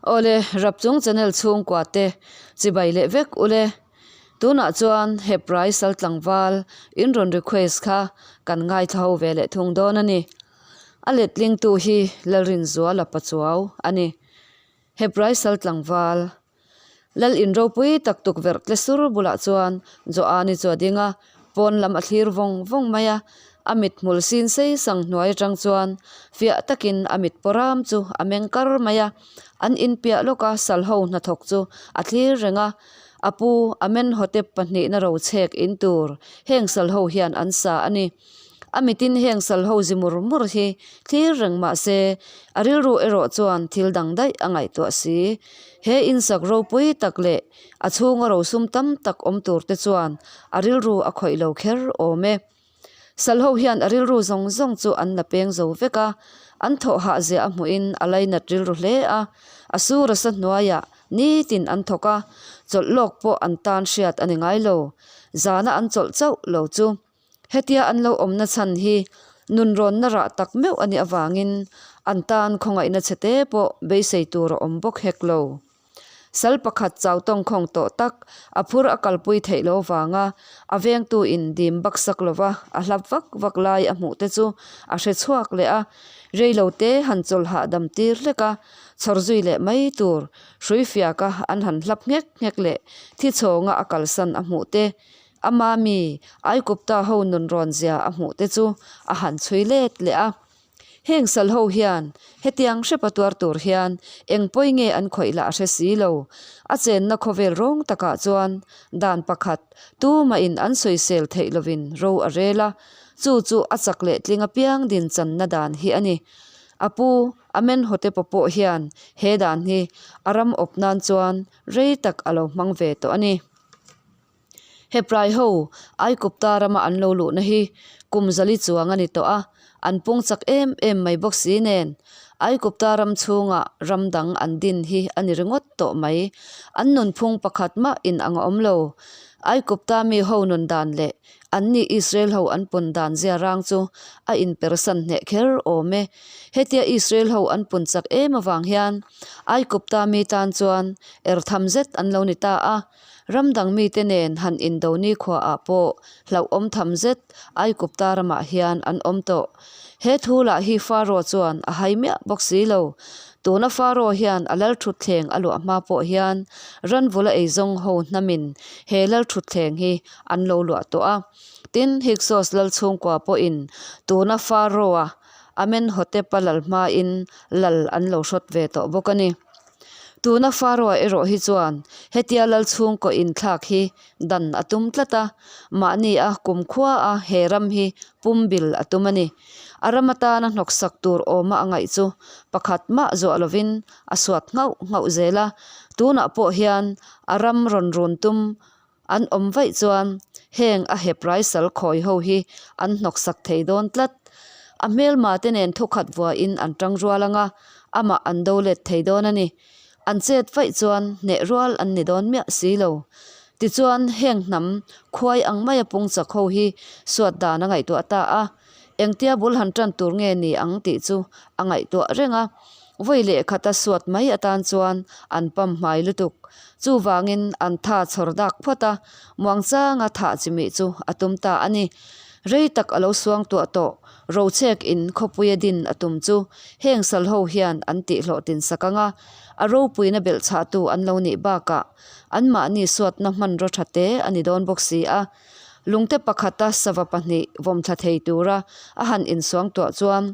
Awle, Rapchung channel chhungkua te chibai leh vek ule. Tunah chuan Heprai sal tlangval in rawn request kha kan ngaithla ho ve leh thung dawn a ni. A letlingtu hi Lalrinzuala Pachuau a ni. Heprai sal tlangval Lal in ropui tak tukverh tle sur bulah chuan Joani chu a ding a, pawn lam a thlir vawng vawng mai a. A mit hmul sin sei sang hnuai atang chuan fiah takin a mit pawram chu a meng kar mai a. An in piah lawka sal ho hnathawk chu a thlir reng a, a pu Amenhotep pahnihna rochek in tur heng sal ho hian an sa a ni. A mitin heng sal ho zi mur mur hi thlir reng mah se, a rilru erawh chuan thil dang daih a ngaihtuah si. He insak ropui tak leh a chhunga rosum tam tak awm tur te chuan a rilru a khawih lo kher awm e. Sal ho hian a rilru zawng zawng chu an la peng zo vek a, an thawh hah ziah a hmuhin a lainat rilru hle a, a sur a sa hnuaiah nitin an thawk a, chawlh lawk pawh an tan hriat a ni ngai lo. Zana an chawlh chauh lo chu. Hetia an lo awmna chhan hi nunrawnna rah tak meuh a nih avangin an tan khawngaihna chhete pawh beisei tur a awm bawk hek lo. Sal pakhat chau tawngkhawng tawh tak a phur a kalpui theih lo vanga a vengtu in dim baksak lova a hlap vak vak lai a hmuh te chu a hre chhuak leh a, reilo te han chawl hahdam tir hlek a, chhawr zui leh mai tur hrui fiaka an han hlap nghek nghek leh thi chhawnga a kalsan a hmuh te Ama mi, Aikupta ho nunrawn zia a hmuh te chu a han chhui let leh a. Heng sal ho hian hetiang hrepa tuar tur hian eng pawi nge an khawih lah a hre si lo. A chenna khawvel rawng takah chuan dan pakhat tumahin an sawisel theih lovin ro a rel a, chu chu a chak leh tling apiang din channa dan hi a ni. A pu Amenhotepa pawh hian he dan hi a ram awp nan chuan rei tak a lo hmang ve tawh a ni. Hebrai ho Aikupta rama an lo luhna hi kum zali chuang a ni tawh a, an pung chak em em mai bawk si nen Aikupta ram chhunga ram dang an din hi a ni ringawt tawh mai. An nunphung pakhat mah in ang a awm lo. Aikupta mi ho nun dan leh anni Israel ho an pun dan zia rang chu a inpersan hneh kher awm e. Hetia Israel ho an pun chak em avang hian Aikupta mi tan chuan ertham zet an lo ni ta a. Ram dang mite nen han indo nikhuaah pawh hlauhawm tham zet Aikupta ramah hian an awm tawh. He thu lah hi Faro chuan a hai miah bawk si lo. Tuna Faro hian a lalthutthleng a luah hma pawh hian ranvula eizawng ho hnamin he lalthutthleng hi an lo luah tawh a. Tin, Hyksos lal chhungkua pawhin tuna Faro-a Amenhotep-a lal hmain lal an lo hrawt ve tawh bawk a ni. Tuna Faroa erawh hi chuan hetia lal chhungkaw inthlak hi dan a tum tlat a, mahni a kumkhua a he ram hi pumbil a tum a ni. A ram atana hnawksak tur awma a ngaih chu pakhat mah zuah lovin a suat nghauh nghauh zel a, tunah pawh hian a ram rawn run tum an awm vaih chuan heng a heprai sal khawi ho hi an hnawksak thei dawn tlat. A hmelma te nen thukhat vuahin an tang rual ang a, amah an do let thei dawn a ni. An chet vaih chuan hneh rual an ni dawn miah si lo. Tichuan heng hnam khuai ang maia pung chak ho hi suat dan a ngaihtuah ta a. Engtia bul han tan tur nge ni ang tih chu a ngaihtuah reng a, vawi leh khata suat mai atan chuan an pam hmai lutuk. Chuvangin an tha chhawr dak phawt a, muangchanga thah chimih chu a tum ta a ni. Rei tak a lo suang tuah tawh, rochek in khawpuia din a tum chu heng sal ho hian an tihhlawhtin sak ang a, a ropuina belhchhahtu an lo nih bakah anmahni suatna hmanraw tha te a ni dawn bawk si a. Lungte pakhata sava pahnih vawmthla thei tura a han insuang tuah chuan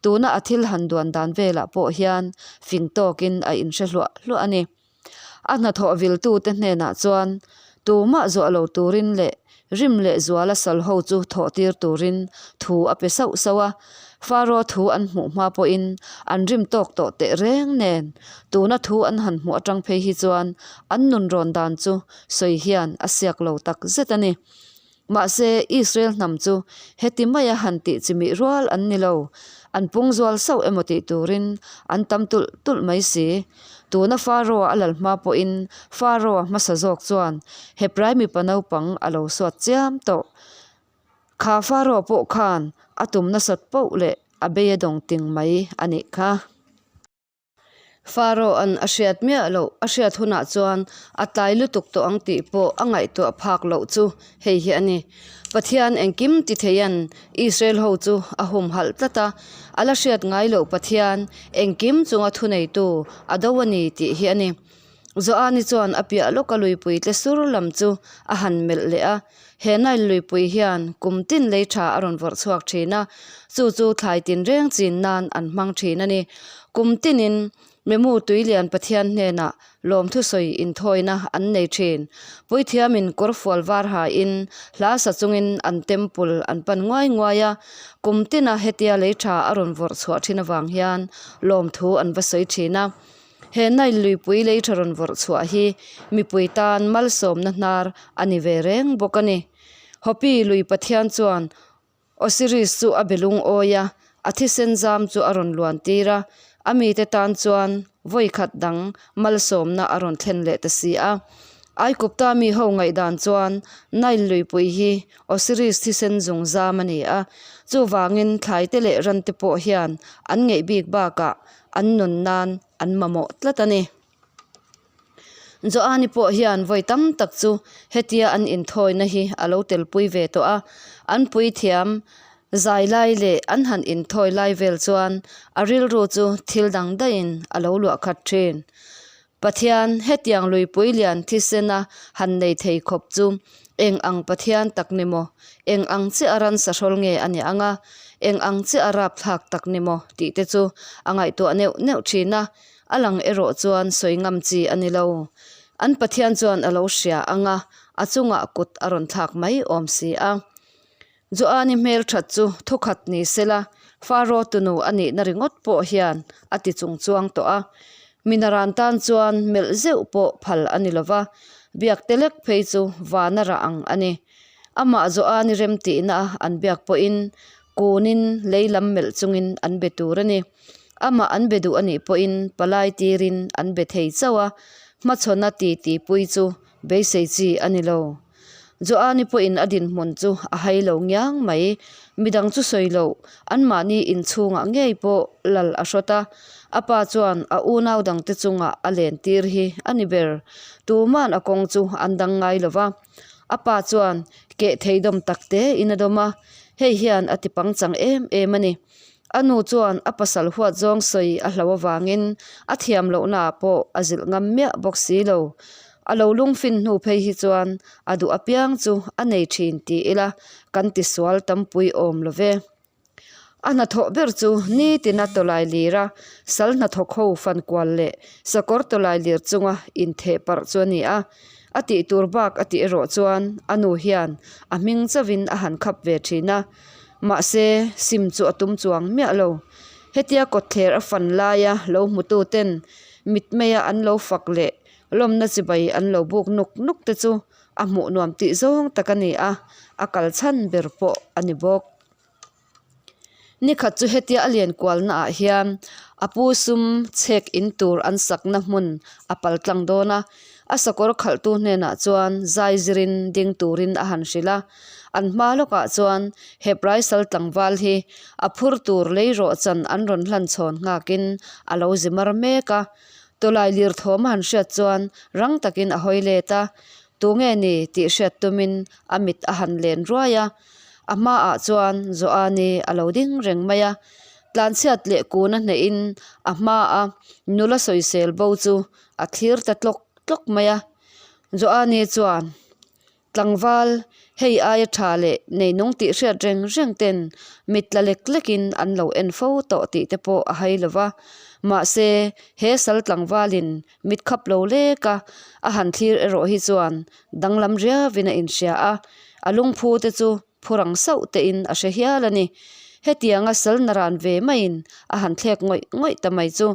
tuna a thil han duan dan velah pawh hian fing tawkin a inhre hluah hluah a ni. A hnathawh viltute hnenah chuan tumah zuah lo turin leh rim leh zuala sal ho chu thawh tir turin thu a pe sauh sauh a. Faro thu an hmuh hma pawhin an rim tawk tawh teh reng nen tuna thu an han hmuh atang phei hi chuan an nunrawn dan chu sawi hian a siak lo tak zet a ni. Mahse, Israel hnam chu heti maia han tih chimih rual an ni lo. An pung zual sauh emaw tih turin an tam tulh tulh mai si. Tuna Faro-a a lal hma pawhin Faro-a hmasa zawk chuan Hebrai mipa naupang a lo suat chiam tawh. Kha Faro pawh khan a tum nasat poh leh a bei a dawng ting mai a nih kha. Pharaoh-a'n a hriat miah loh a hriat hunah chuan a tlai lutuk tawh ang tih pawh a ngaihtuah phak loh chu hei hi a ni. Pathian engkim ti theia'n Israel ho chu a humhalh tlat a, a la hriat ngai loh Pathian engkim chunga thuneitu a do a ni tih hi a ni. Joani chuan a piah lawka luipui tle sur lam chu a han melh leh a, he Nile luipui hian kum tin lei tha a rawn vawrh chhuak thin a, chu chu thlai tinreng chin nan an hmang thin a ni. Kum tinin Memu Tuilian Pathian hnenah lawmthu sawi inthawina an nei thin. Puithiamin kawrfual var hain hla sa chungin an temple an pan nguai nguai a, kum tina hetia lei tha a rawn vawrh chhuah thin avang hian lawmthu an va sawi thin a. He Nile luipui lei tha rawn vawrh chhuah hi mipui tan malsawmna hnar a ni ve reng bawk a ni. Hopi lui Pathian chuan Osiris chu a be lungawi a, a thisen zam chu a rawn luan tir a, a mite tan chuan vawi khat dang malsawmna a rawn thlen leh ta si a. Aikupta mi ho ngaihdan chuan Nile luipui hi Osiris thisen zung zam a ni a, chuvangin thlaite leh rante pawh hian an ngeih bik bakah an nun nan an mamawh tlat a ni. Joani pawh hian vawi tam tak chu hetia an inthawina hi a lo telpui ve tawh a, an puithiam zai lai leh an han inthawi lai vel chuan a rilru chu thil dang daihin a lo luah khat thin. Pathian hetiang luipui lian thisena han nei thei khawp chu eng ang Pathian tak ni maw? Eng ang chiah a ransa hrawl nge a nih ang a? Eng ang chiah a rapthlak tak ni maw? tih te chu a ngaihtuah neuh neuh thin a, a lang erawh chuan sawi ngam chi a ni lo. An Pathian chuan a lo hria ang a, a chungah kut a rawn thlak mai awm si a. Joani hmelthat chu thukhat ni sela, Faro tunu a nihna ringawt pawh hian a ti chung chuang tawh a. Minaran tan chuan melh zeuh pawh phal a ni lova, biak te lek phei chu vana rah ang a ni. Amah Joani remtihna an biak pawhin kunin lei lam melh chungin an be tur a ni. Amah an be duh a nih pawhin palai tirin an be thei chauh a, hmachhawna titi pui chu beisei chi a ni lo. Joani pawhin a dinhmun chu a hai lo ngiang mai. Midang chu sawi loh, anmahni inchhungah ngei pawh lal a hrawt a. A pa chuan a unau dangte chungah a len tir hi a ni ber. Tuman a kawng chu an dang ngai lo va. A pa chuan keh thei dawm tak tein a dawm a, hei hian a ti pangchang em em a ni. A nu chuan a pasal huat zawng sawi a hlo avangin a thiam lohnaah pawh a zilh ngam miah bawk si lo. A lo lungfin hnu phei hi chuan a duh apiang chu a nei thin ti ila kan tisual tampui awm lo ve. A hnathawh ber chu nitina tawlai lira sal hnathawk ho fankual leh sakawr tawlai lir chunga intheh parh chu a ni a. A tih tur bak a tih erawh chuan a nu hian a hming chauhin a han khap ve thin a. Mahse, sim chu a tum chuang miah lo. Hetia kawtthler a fan laia lo hmutu ten mitmeia an lo fak leh lawmna chibai an lo buk nuk nuk te chu a hmuh nuam tih zawng tak a ni a, a kal chhan ber pawh a ni bawk. Nikhat chu hetia a lian kualna ah hian a pu sum chhek in tur an sakna hmun a pal tlang dawn a, a sakawr khalhtu hnenah chuan zai zirin ding turin a han hrilh a, an hma lawkah chuan Hebrai sal tlangval hi a phur tur lei rawh chan an rawn hlan chhawn nghakin a lo zi mar mek a, tawlai lir thawm a han hriat chuan rang takin a hawi let a, tunge ni tih hriat tumin a mit a han len ruai a. A hmaah chuan Joani a lo ding reng mai a, tlanchhiat leh kun a hnehin a hmaa nula sawisel bo chu a thlir ta tlawk tlawk mai a. Joani chuan, Tlangval, hei aia tha leh neinung tih hriat reng reng ten mit tla lek lekin an lo en fo tawh tih te pawh a hai lo va, mahse he sal tlangvalin mit khap lo lek a, a han thlir erawh hi chuan danglam riavin a inhria a, a lungphu te chu phu rang sauh tein a hre hial a ni. Hetianga sal naran ve maiin a han thlek ngawih ngawih ta mai chu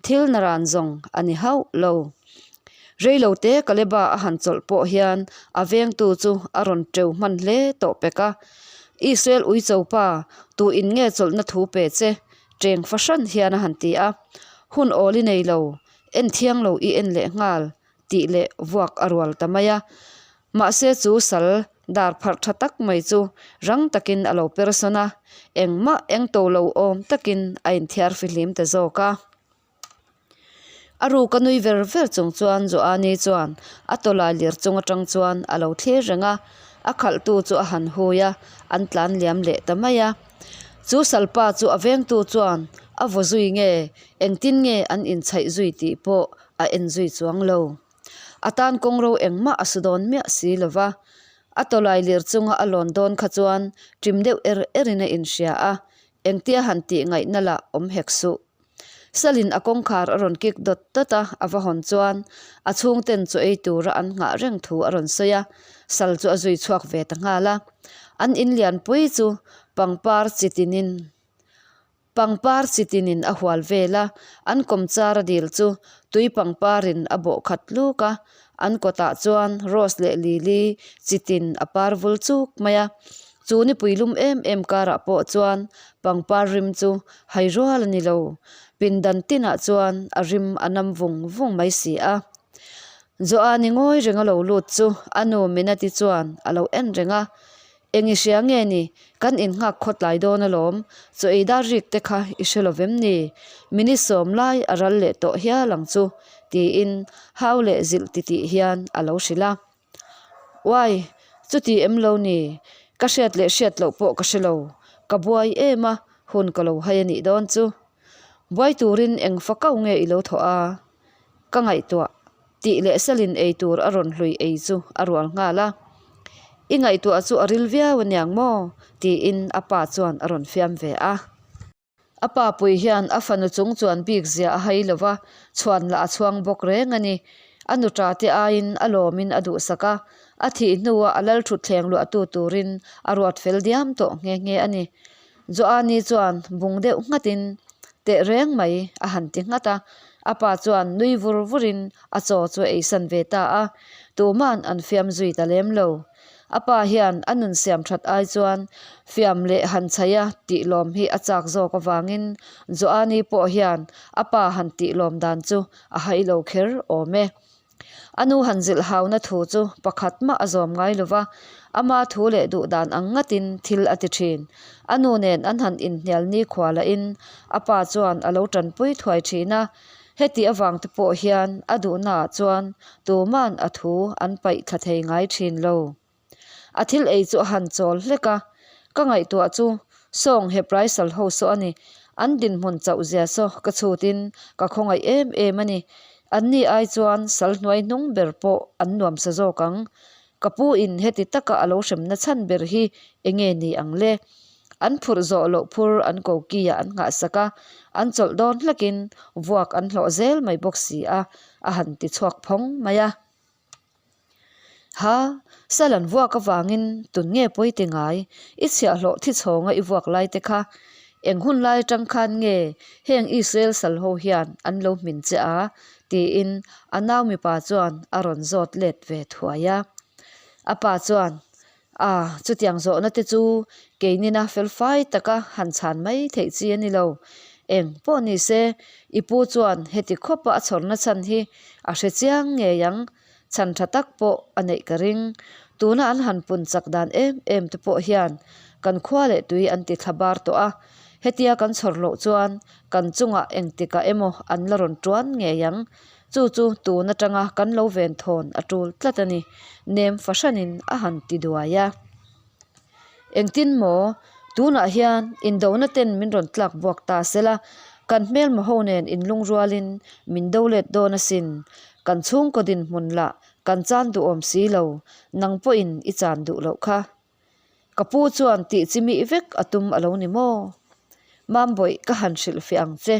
thil naran zawng a ni hauh lo. Reilo te Kaleba a han chawlh pawh hian a vengtu chu a rawn teu hman hle tawh pek a. Israel uicho pa, tu in nge chawlhna thu pe che? Teng fahran hian a han ti a. Hun awl i nei lo, en thiang lo i en leh nghal tih leh vuak a rual ta mai a. Mahse chu sal dar pharh tha tak mai chu rang takin a lo per sawn a, engmah eng to lo awm takin a inthiar fihlim ta zawk a. A ruk a nui ver ver chung chuan Joani chuan a tawlai lir chung atang chuan a lo thlir reng a, a khalhtu chu a han hui a, an tlan liam leh ta mai a. Chu salpa chu a vengtu chuan a vaw zui nge, engtin nge an inchhaih zui tih pawh a en zui chuang lo. A tan kawngro engmah a su dawn miah si lo va, a tawlai lir chunga a lawn dawn kha chuan ṭim deuh er erin a inhria a, engtia han tih ngaihna lah awm hek suh. Salin a kawngkhar a rawn kik dawt dawt a, a va hawn chuan a chhungten chaw ei tura an nghah reng thu a rawn sawi a, sal chu a zui chhuak ve ta nghal a. An in lianpui chu pangpar chi tinin pangpar chi tinin a hual vel a, an kawmchar a dil chu tui pangparin a bawh khat luk a, an kawtah chuan rose leh lily chi tin a par vul chuk mai a. Chu nipui lum em em karah pawh chuan pangpar rim chu hai rual a ni lo. Pindan tinah chuan a rim a nam vung vung mai si a. Joani ngawi reng a lo lut chu a nu Minati chuan a lo en reng a, Eng i hria nge ni? Kan innghak khawtlai dawn alawm. Chaw ei dar rik te kha i hre lo vem ni? Minute sawm lai a ral leh tawh hial ang chu, tiin hau leh zilh titih hian a lo hrilh a. Uai, chuti em lo ni? Ka hriat leh hriat loh pawh ka hre lo. Ka buai em a, hun ka lo hai a nih dawn chu. Buai turin eng fa kau nge i lo thawh a? Ka ngaihtuah tih leh salin ei tur a rawn hlui ei chu a rual nghal a. I ngaihtuah chu a ril viau aniang maw? tiin a pa chuan a rawn fiam ve a. A pa pui hian a fanu chung chuan bik zia a hai lo va, chhuan lah a chhuang bawk reng a ni. A nuṭa te aiin a lawmin a duhsak a, a thih hnuah a lal thutthleng luahtu turin a ruat fel diam tawh nghe nghe a ni. Joani chuan bung deuh nghatin, Teh reng mai, a han ti nghat a. A pa chuan nui vur vurin a chaw chu a eisan ve ta a, tuma'n an fiam zui ta lem lo. A pa hian a nun siam that ai chuan fiam leh han chhaih a tih lawm hi a chak zawk avangin Joani pawh hian a pa han tih lawm dan chu a hai lo kher awm e. A nu han zilh hauna thu chu pakhat mah a zawm ngai lo va, ama thu leh duh dan ang ngatin thil a ti thin. A nu nen an han inhnial nikhua lahin a pa chuan a lo tanpui thuai thin a, Heti avang te pawh hian a duhnaah chuan tuma'n a thu an paih thla thei ngai thin lo. A thil ei chu a han chawl hlek a, ka ngaihtuah chu sawng Hepraisal ho saw a ni, an dinhmun chauh zia saw ka chhutin ka khawngaih em em a ni. Anni ai chuan sal hnuai hnung ber pawh an nuamsa zawk ang. Ka pu in heti taka a lo hremna chhan ber hi enge ni ang le? An phurh zawh loh phur an koki ah an nghahsak a, an chawlh dawn hlekin vuak an hlawh zel mai bawk si a, a han ti chhuak phawng mai a. Ha, sal an vuak avangin tun nge pawi ti ngai? I chhiahhlawh thi chhawnga i vuak lai te kha eng hun lai atang khan nge heng Israel sal ho hian an lo hmin che a? tiin a nau mipa chuan a rawn zawt let ve thuai a. A pa chuan, A, chutiang zawhna te chu keinina felfai taka han chhan mai theih chi a ni lo. Eng pawh ni se, i pu chuan heti khawpa a chhawrna chhan hi a hre chiang ngei ang. Chhan tha tak pawh a neih ka ring. Tuna an han pun chak dan em em te pawh hian kan khua leh tui an ti thla bar tawh a. Hetia kan chhawr loh chuan kan chungah engtikah emaw an la rawn tuan ngei ang. Chu chu tun atanga kan lo ven thawn a tul tlat a ni, nem fahranin a han ti duai a. Engtin maw, tunah hian indona ten min rawn tlak buak ta sela, kan hmelma ho nen inlungrualin min do let dawn asin, kan chhungkaw dinhmun lah kan chan duhawm si lo, nang pawhin i chan duh loh kha. Ka pu chuan tih chi mih vek a tum a lo ni maw? Mambawih ka han hrilh fiah ang che.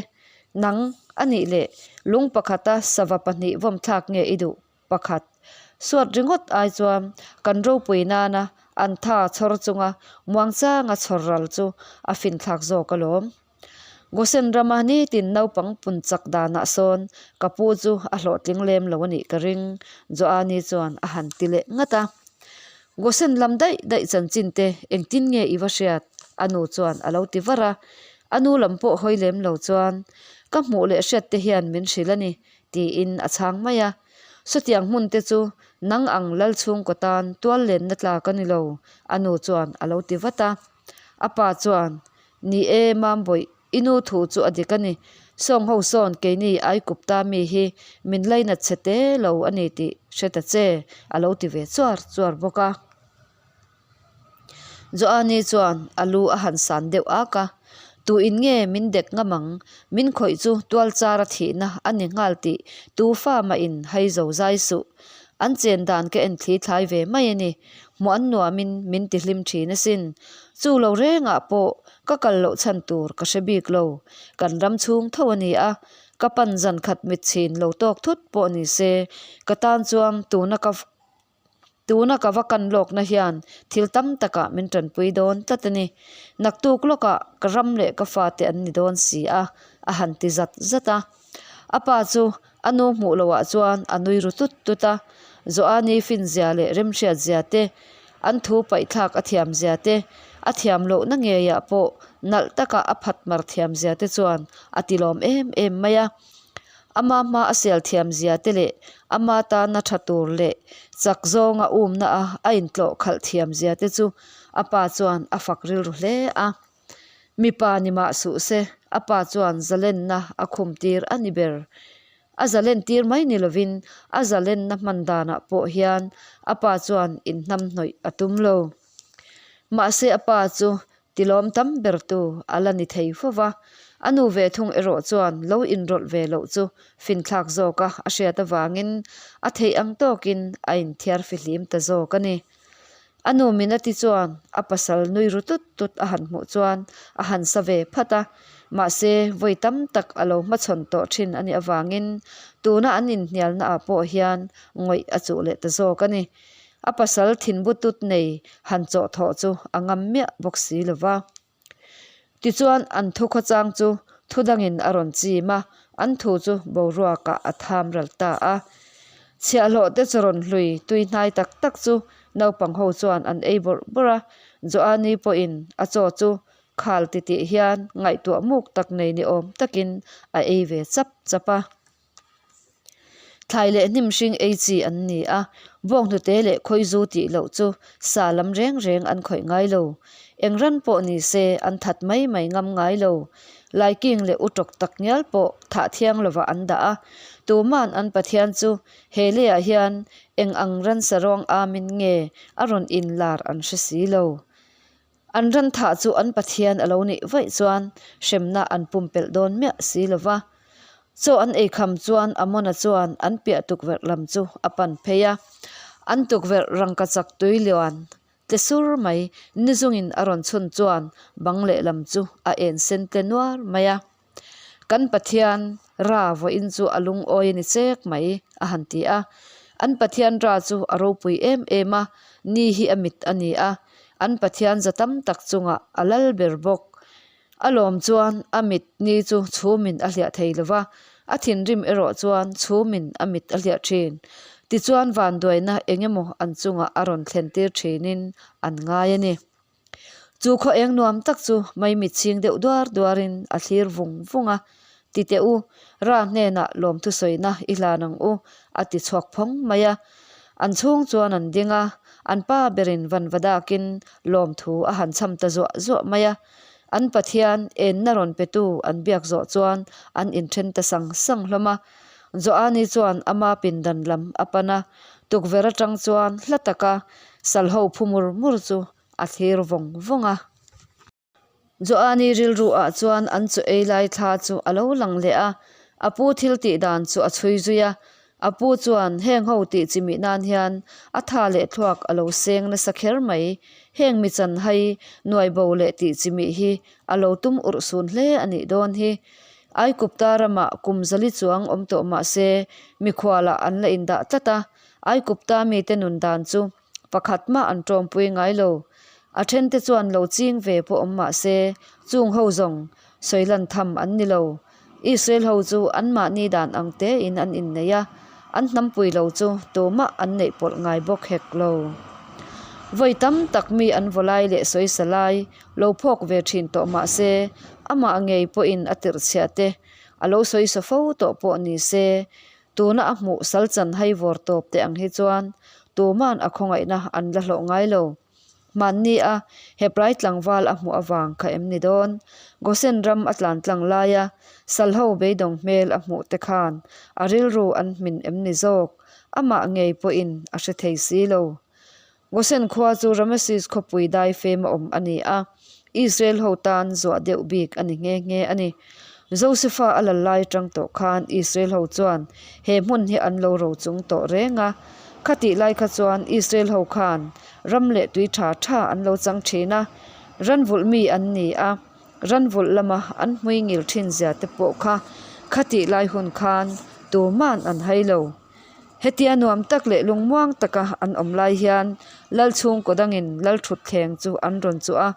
Nang, a nih leh lung pakhata sava pahnih vawm thlak nge i duh? Pakhat. Suat ringawt ai chuan kan ropui nana an tha chhawr chunga muangchanga chhawr ral chu a finthlak zawk alawm. Gosen rama nitin naupang pun chak danah sawn ka pu chu a hlawhtling lem lo a nih ka ring, Joani chuan a han ti leh ngat a. Gosen lam daih daih chanchin te engtin nge i va hriat? A nu chuan a lo ti var a. A nu lam pawh hawi lem lo chuan, Ka hmuh leh hriat te hian min hrilh a ni, tiin a chhang mai a. Sawtiang hmun te chu nang ang lal chhungkaw tan tual lenna tlak a ni lo, a nu chuan a lo ti vat a. A pa chuan, Ni e, Mambawih, i nu thu chu a dik a ni. Sawng ho sawn keini Aikupta mi hi min lainat chhe te lo a ni tih hre ta che, a lo ti ve chuar chuar bawk a. Joani chuan a lu a han san deuh ak a, Tu in nge min dek ngam ang? Min khawih chu tual chara thihna a ni nghal tih tu fa mah in hai zo zai suh. An chen dan ka en thli thlai ve mai a ni. Hmuh an nuamin min ti hlim thin asin. Chu lo rengah pawh ka kal loh chhan tur ka hre bik lo. Kan ram chhung tho a ni a, ka pan zan khat mit chhin lo tawk thut pawh ni se, ka tan chuan tuna ka Tuna ka va kan lawkna hian thil tam takah min tanpui dawn tlat a ni. Naktuk lawkah ka ram leh ka fate an ni dawn si a, a han ti zat zat a. A pa chu a nu hmuh lohah chuan a nui ru tut tut a. Joani finzia leh remhriatzia te, an thu paihthlak a thiamzia te, a thiam lohna ngeiah pawh nalh taka a phat mar thiamzia te chuan a tilawm em em mai a. Ama hma a sial thiam zia te leh ama tana tha tur leh chak zawnga umna a a intlawh khalh thiam zia te chu a pa chuan a fak rilru hle a. Mipa ni mah suh se, a pa chuan zalenna a khum tir a ni ber. A zalen tir mai ni lovin a zalenna hman danah pawh hian a pa chuan inhnamhnawih a tum lo. Mahse a pa chu Tilawm tam bertu a la ni thei fo va, a nu ve thung erawh chuan lo inrawlh ve loh chu finthlak zawka a hriat avangin a theih ang tawkin a inthiar fihlim ta zawk a ni. A nu Minati chuan a pasal nui ru tut tut a han hmuh chuan a han sa ve phat a, mahse vawi tam tak a lo hmachhawn tawh thin a nih avangin tuna an inhnialnaah pawh hian ngawih a chuh leh ta zawk a ni. A pasal thinbutut nei han chawh thawh chu a ngam miah bawk si lo va. Tichuan an thu khawchang chu thu dangin a rawn chim a, an thu chu boruakah a tham ral ta a. Chhiahhlawh te chaw rawn hlui tui hnai tak tak chu naupang ho chuan an ei bawrh bawrh a, Joani pawhin a chaw chu khal titih hian ngaihtuah muk tak nei ni awm takin a ei ve chap chap a. Thlai leh hnim hring ei chi an ni a, bawnghnute leh khawizu tih loh chu sa lam reng reng an khawih ngai lo. Eng ran pawh ni se an that mai mai ngam ngai lo. Laiking leh utawk tak ngial pawh thah thiang lovah an dah a, tuman an Pathian chu he leiah hian eng ang ransa ruang amin nge a rawn inlar an hre si lo. An ran thah chu an Pathian a lo nih vaih chuan hremna an pumpelh dawn miah si lo va. Chaw an ei kham chuan Amona chuan an piah tukverh lam chu a pan phei a. An tukverh rangkachak tui lian tle sur mai ni zungin a rawn chhun chuan bang lehlam chu a en sen tle nuar mai a. Kan Pathian Ra vawiin chu a lungawi a ni chek mai, a han ti a. An Pathian Ra chu a ropui em em a, ni hi a mit a ni a, an Pathian za tam tak chungah a lal ber bawk. A lawm chuan a mit ni chu chhumin a hliah thei lo va, a thinrim erawh chuan chhumin a mit a hliah thin. Tichuan vanduaina eng emaw an chungah a rawn thlentir thinin an ngai a ni. Chu khaw eng nuam tak chu maimit chhing deuh duar duarin a thlir vung vung a, Ti teh u, Ra hnenah lawmthu sawina i hlan ang u, a ti chhuak phawng mai a. An chhung chuan an ding a, an pa berin vanva dakin lawmthu a han chham ta zuah zuah mai a. An Pathian enna rawn petu an biak zawh chuan an inthen ta sang sang hlawm a. Joani chuan ama pindan lam a pan a, tukverh atang chuan hla taka Salho phu mur mur chu a thlir vawng vawng a. Joani rilru ah chuan an chu ei lai thla chu a lo lang leh a, a pu thil tih dan chu a chhui zui a. A pu chuan heng ho tih chi mih nan hian a tha leh thluak a lo seng nasa kher mai. Heng mi chan hai nuai bo leh tih chi mih hi a lo tum urh sun hle a nih dawn hi. Aikupta ramah kum zali chuang awm tawh mah se mikhualah an la indah tlat a, Aikupta mite nun dan chu pakhat mah an tawmpui ngai lo. A thente chuan lo ching ve pawh awm mah se, chung ho zawng sawi lan tham an ni lo. Israel ho chu anmahni dan ang tein an innei a, an hnampui lo chu tumah an neih pawlh ngai bawk hek lo. Vawi tam tak mi an vaw lai leh sawisa lai lo phawk ve thin tawh mah se, amah ngei pawhin a tirhchhiah te a lo sawisa fo tawh pawh ni se, Tuna a hmuh sal chan hai vawr tawp te ang hi chuan tuman a khawngaihna an la hlawh ngai lo. Hmanni a Hebrai tlangval a hmuh avang kha em ni dawn? Gosen ram a tlan tlang laia Salho beidawng hmel a hmuh te khan a rilru an hmin em ni zawk? Amah ngei pawhin a hre thei si lo. Gosen khua chu Rameses khawpui dai fem a awm a ni a, Israel ho tan zuah deuh bik a ni nghe nghe a ni. Josefa a lal lai atang tawh khan Israel ho chuan he hmun hi an lo ro chung tawh reng a. Khatih lai kha chuan Israel ho khan ram leh tui tha tha an lo chang thin a, ran vulh mi an ni a, ran vulh lama an hmui ngil thin zia te pawh kha khatih lai hun khan tuman an hai lo. Hetia nuam tak leh lungmuang taka an awm lai hian lal chhungkaw dangin lal thutthleng chu an rawn chuh a,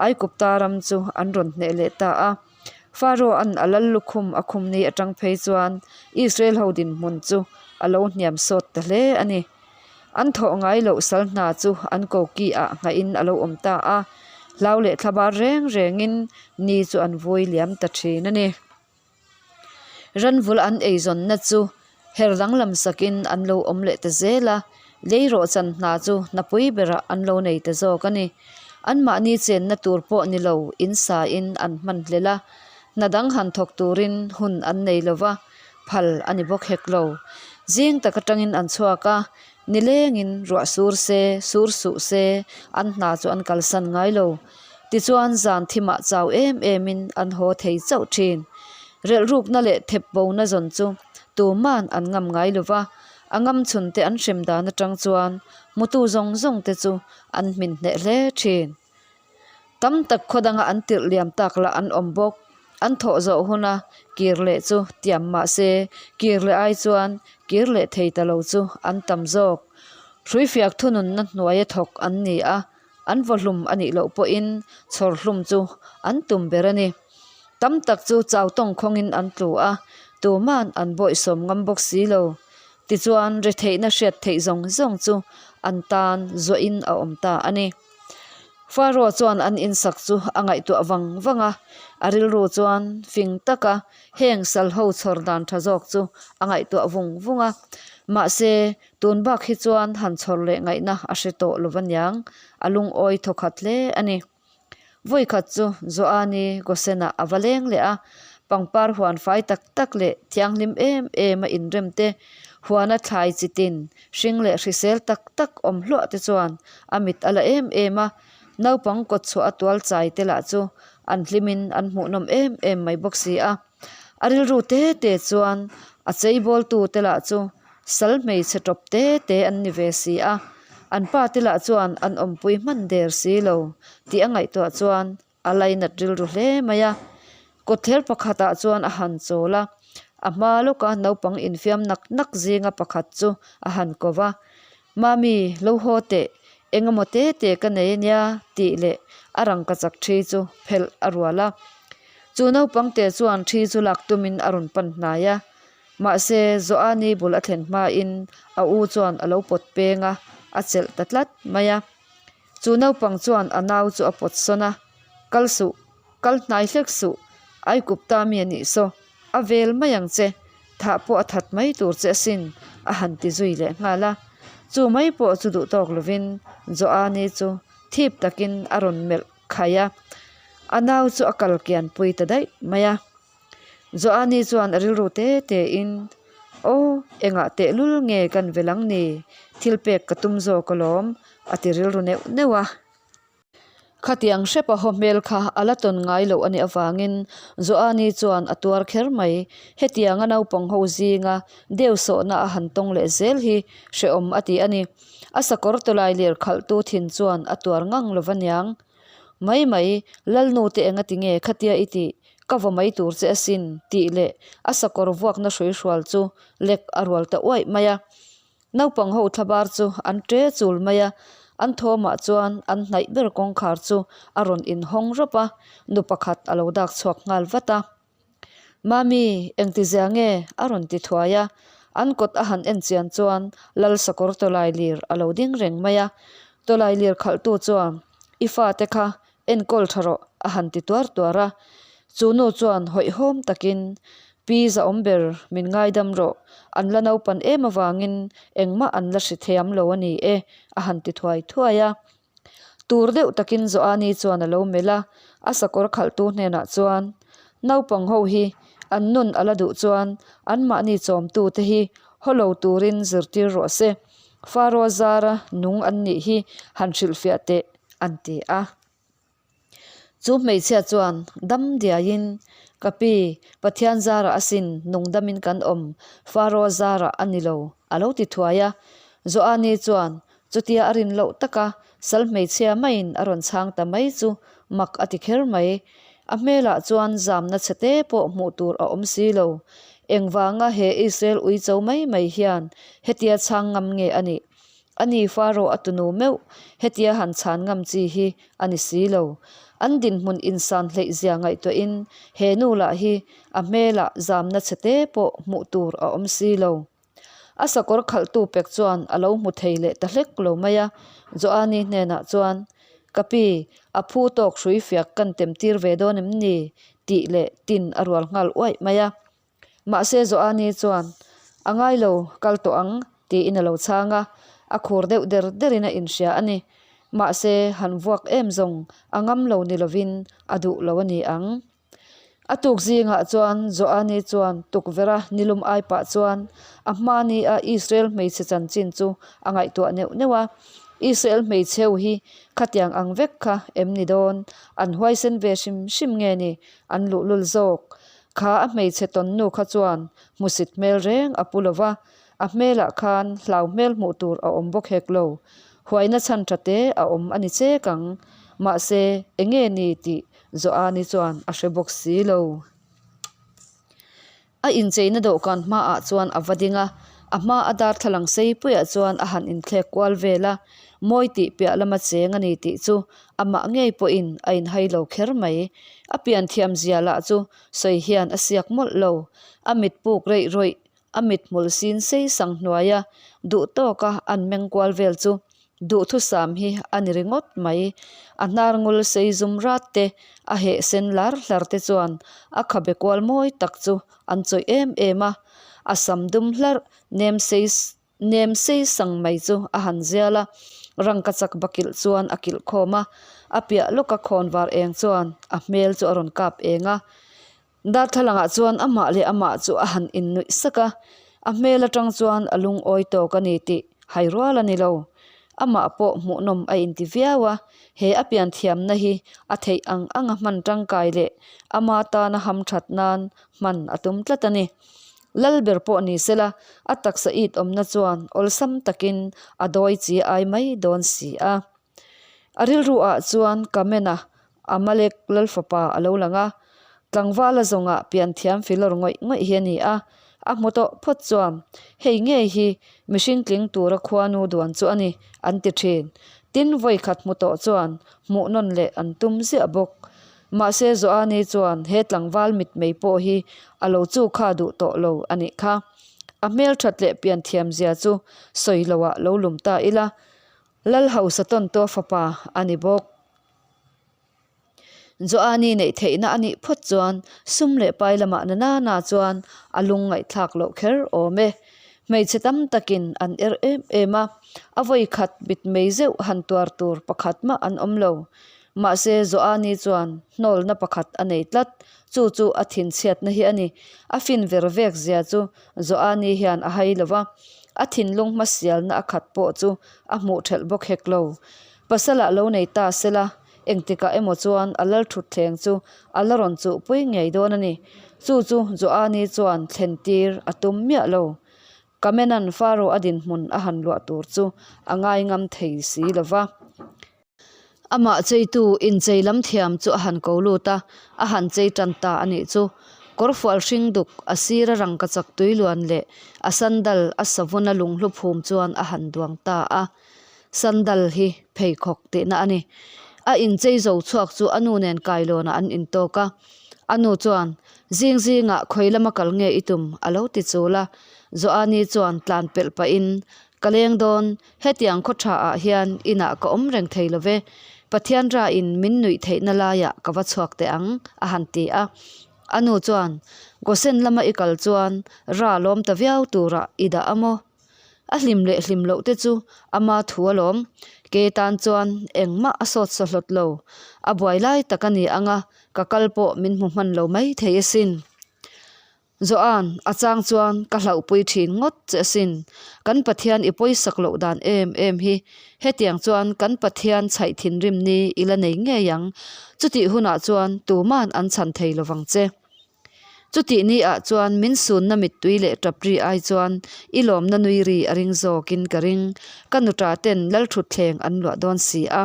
Aikupta ram chu an rawn hneh leh ta a. Pharaoh-a'n a lal lukhum a khum ni atang phei chuan Israel ho dinhmun chu a lo hniam sawt ta hle a ni. An thawh ngai loh sal hna chu an koki ah nghahin a lo awm ta a, hlau leh thlabar reng rengin ni chu an vui liam ta thin a ni. Ranvul an eizawnna chu her danglam sakin an lo awm leh ta zel a, lei rawhchan hna chu hnapui berah an lo nei ta zawk a ni. Anmahni chenna tur pawh ni lo in sain an hman hlel a, hna dang han thawk turin hun an nei lo va, phal a ni bawk hek lo. Zing tak atangin an chhuak a, nilengin ruah sur se, sur suh se, an hna chu an kalsan ngai lo. Tichuan zan thimah chau em emin an haw thei chauh thin. Relhrukna leh thep bona zawn chu tuman an ngam ngai lo va, a ngam chhunte an hrem dan atang chuan hmutu zawng zawng te chu an hmin hneh hle thin. Tam tak khaw danga an tirh liam tak lah an awm bawk. An thawh zawh huna kir leh chu tiam mah se, kir leh ai chuan kir leh thei ta lo chu an tam zawk. Hruifiak thununna hnuaia thawk an ni a, an vawhlum a nih loh pawhin chhawr hlum chu an tum ber a ni. Tam tak chu chau tawng khawngin an tlu a, tuman an bawihsawm ngam bawk si lo. Tichuan retheihna hriat theih zawng zawng chu an tan zuahin a awm ta a ni. Pharaoh chuan an insak chu a ngaihtuah vang vang a, a rilru chuan fing taka heng sal ho chhawr dan tha zawk chu a ngaihtuah vung vung a. Mahse, tun bak hi chuan han chhawr leh ngaihna a hre tawh lo aniang, a lungawi thawkhat hle a ni. Vawikhat chu Joani Gosen-ah a va leng leh a, pangpar huan fai tak tak leh thianghlim em em a inrem te, huana thlai chi tin, hring leh hrisel tak tak awm hluah te chuan a mit a la em em a, naupang kawtchhuah a tual chai te lah chu an hlimin an hmuhnawm em em mai bawk si a. A rilru te te chuan a cheibawltu te lah chu sal hmeichhe tawp te te an ni ve si a, an pa te lah chuan an awmpui hman der si lo tih a ngaihtuah chuan a lainat rilru hle mai a. Kawtthler pakhatah chuan a han chawl a, a hma lawka naupang infiam nak nak zinga pakhat chu a han ko va, Mami, lo haw teh, eng emaw te te ka nei ania tih leh a rangkachak thi chu phelh a rual a. Chu naupang te chuan thi chu lak tumin a rawn pan hnai a, mahse Joani bul a thlen hmain a u chuan a lo pawt peng a, a chelh ta tlat mai a. Chu naupang chuan a nau chu a pawt sawn a, Kal suh, kal hnai hlek suh, Aikupta mi a nih saw, a vel mai ang che, thah pawh a that mai tur che asin, a han ti zui leh nghal a. Chu mai pawh chu duh tawk lovin Joani chu thip takin a rawn melh khai a, a nau chu a kal kian pui ta daih mai a. Joani chuan a rilru te te in, Aw, engah tehlul nge kan vel ang ni? Thil pek ka tum zawk alawm, a ti rilru neuh neuh a. Khatiang hrepa haw hmel kha a la tawn ngai loh a nih avangin Joani chuan a tuar kher mai. Hetianga naupang ho zinga deu sawhna a han tawng leh zel hi hrehawm a ti a ni. A sakawr tawlai lir khalhtu thin chuan a tuar ngang lo va niang. Mai mai, Lalnu te enga ti nge khatia i tih? Ka vaw mai tur che asin, tih leh a sakawr vuakna hrui hrual chu lek a rual ta uaih mai a. Naupang ho thlabar chu an ṭe chul mai a, an thawmah chuan an hnaih ber kawngkhar chu a rawn inhawng rawp a, nu pakhat a lo dak chhuak nghal vat a. Mami, engtizia nge? a rawn ti thuai a, an kawt a han en chian chuan Lal sakawr tawlai lir a lo ding reng mai a. Tawlai lir khalhtu chuan, I fate kha Enkawl tha rawh, a han ti tuar tuar a. Chu nu chuan hawihhawm takin, Pi zahawm ber, min ngaidam rawh. An la naupan em avangin engmah an la hri thiam lo a ni e, a han ti thuai thuai a. Tur deuh takin Joani chuan a lo melh a, a sakawr khalhtu hnenah chuan, Naupang ho hi an nun a la duh chuan anmahni chawmtu te hi haw lo turin zirtir rawh se, Faro zara nung an nih hi han hrilhfiah teh, an ti a. Chu hmeichhia chuan dam diaiin, Ka pi, Pathian zarah asin nungdamin kan awm, Faro zarah a ni lo, a lo ti thuai a. Joani chuan chutia a rin loh taka sal hmeichhia maiin a rawn chhang ta mai chu mak a ti kher mai. A hmelah chuan zamna chhe te pawh hmuh tur a awm si lo. Engvanga he Israel uicho mai mai hian hetia chhang ngam nge a nih? A ni Faro a tunu meuh, hetia han chhan ngam chi hi a ni si lo. An dinhmun insan hleih zia ngaihtuahin he nu lah hi a hmelah zamna chhe te pawh hmuh tur a awm si lo. A sakawr khalhtu pek chuan a lo hmu thei leh ta hlek lo mai a, Joani hnenah chuan, Ka pi, a phu tawk hrui fiak kan tem tir ve dawn em ni? tih leh tin a rual nghal uaih mai a. Mahse Joani chuan, A ngai lo, kal tawh ang, tiin a lo chhang a, a khur deuh der derin a inhria a ni. Mahse han vuak em zawng a ngam lo ni lovin a duh lo a ni ang. A tuk zingah chuan Joani chuan tukverha nilum ai pah chuan a hma ni a Israel hmeichhe chanchin chu a ngaihtuah neuh neuh a. Israel hmeichheu hi khatiang ang vek kha em ni dawn? An huaisen ve hrim hrim nge ni? An luhlul zawk. Kha a hmeichhe tawn nu kha chuan hmusit hmel reng a pu lo va, a hmelah khan hlau hmel hmuh tur a awm bawk hek lo. Huaina chhan tha te a awm a ni chek ang. Mahse, enge ni tih Joani chuan a hre bawk si lo. A incheina dawhkan hmaah chuan a va ding a, a hma a darthlalang sei puiah chuan a han inthlek kual vel a, mawi tih piah lama cheng a ni tih chu Amah ngei pawhin a inhai lo kher mai. A pian thiam zia lah chu sawi hian a siak mawlh lo. A mit puk reih rawih, a mit hmul sin sei sang hnuaia duh tawka an meng kual vel chu duhthusam hi a ni ringawt mai. A hnar ngul sei zum rat te, a heh sen lar hlar te chuan a khabe kual mawi tak chu an chawih em em a. A sam dum hlarh nem sei Nem sei sang mai chu a han zial a, rangka chak bakilh chuan a kilh khawm a, a piah lawka khawn var eng chuan a hmel chu a rawn kap eng a. Darthlalangah chuan amah leh amah chu a han innuih sak a, a hmel atang chuan a lungawi tawk a ni tih hai rual a ni lo. Amah pawh hmuhnawm a inti viau a, he a pianthiamna hi a theih ang anga hman tangkai leh ama tana hamthat nan hman a tum tlat a ni. Lal ber pawh ni sela, a taksa it awmna chuan awlsam takin a dawi chi ai mai dawn si a. A rilru ah chuan Kamena, Amalek lal fapa a lo lang a, tlangvala zawngah pianthiam filawr ngawih ngawih hi a ni a, a hmu tawh phawt chuan hei ngei hi mihring tling tura khuanu duan chu a ni an ti thin. Tin vawikhat hmu tawh chuan hmuh nawn leh an tum ziah bawk. Mahse Joani chuan he tlangval mitmei pawh hi a lo chu kha duh tawh lo a nih kha. A hmelthat leh pianthiam zia chu sawi loah lo lum ta ila, Lal hausa tawntua fapa a ni bawk. Joani neih theihna a nih phawt chuan sum leh pai lamah na nana chuan a lung ngaihthlak loh kher awm e. Hmeichhe tam takin an er em em a, a vawi khat mitmei zeuh han tuar tur pakhat mah an awm lo. Mahse, Joani chuan hnawlna pakhat a nei tlat, chu chu a thinchhiatna hi a ni. A fin ver vek zia chu Joani hian a hai lo va, a thinlung hmasialna a khat pawh chu a hmuh thelh bawk hek lo. Pasalah lo nei ta sela, engtikah emaw chuan a lal thutthleng chu a la rawn chuhpui ngei dawn a ni. Chu chu Joani chuan thlentir a tum miah lo. Kamenan Faro a dinhmun a han luah tur chu a ngai ngam thei si lo va. Amah cheitu inchei lam thiam chu a han ko lut a, a han chei tan ta a nih chu. Kawrfual hring duk, a sira rangka chak tui luan leh a sandal a savuna lunghlu phum chuan a han duang ta a. Sandal hi pheikhawk tihna a ni. A inchei zo chhuak chu a nu nen kailawnah an intawk a. A nu chuan, Zing zingah khawi lama kal nge i tum? a lo ti chul a. Joani chuan tlan pelh pahin, Ka leng dawn, hetiang khaw tha ah hian inah ka awm reng thei lo ve, Pathian ra in min nuih theihna laiah ka va chhuak teh ang, a han ti a. A nu chuan, Gosen lama i kal chuan ra lawm ta viau turah i dah a maw? A hlim leh hlim loh te chu ama thu alawm. Kei tan chuan engmah a sawt sa hlawt lo. A buai lai tak a ni ang a, ka kal pawh min hmu hman lo mai thei asin. Joan, a chang chuan ka hlauhpui thin ngawt che asin. Kan Pathian i pawisak loh dan em em hi. Hetiang chuan kan Pathian chhaih thinrim ni i la nei ngei ang. Chutih hunah chuan tuman an chhan thei lovang che. Chutih ni ah chuan min sunna mittui leh tap ri ai chuan i lawmna nui ri a ring zawkin ka ring. Ka nuṭa ten Lalṭhutthleng an luah dawn si a.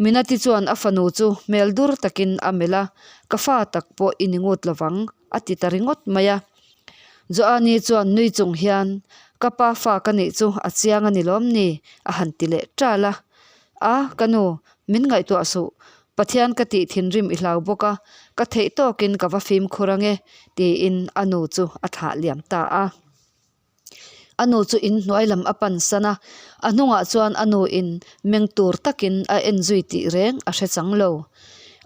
Minati chuan a fanu chu hmel dur takin a melh a, Ka fa tak pawh i ni ngut lovang, a ti ta ringawt mai a. Joani chuan nui chung hian, Ka pa fa ka nih chu a chiang a ni lawm ni? a han ti leh ṭal a. A, ka nu, min ngaihtuah suh. Pathian ka tih thinrim i hlau bawk a, ka theih tawkin ka va fimkhur ange, tiin a nu chu a thlah liam ta a. A nu chu in hnuai lam a pan san a, a hnungah chuan a nu in meng tur takin a en zui tih reng a hre chang lo.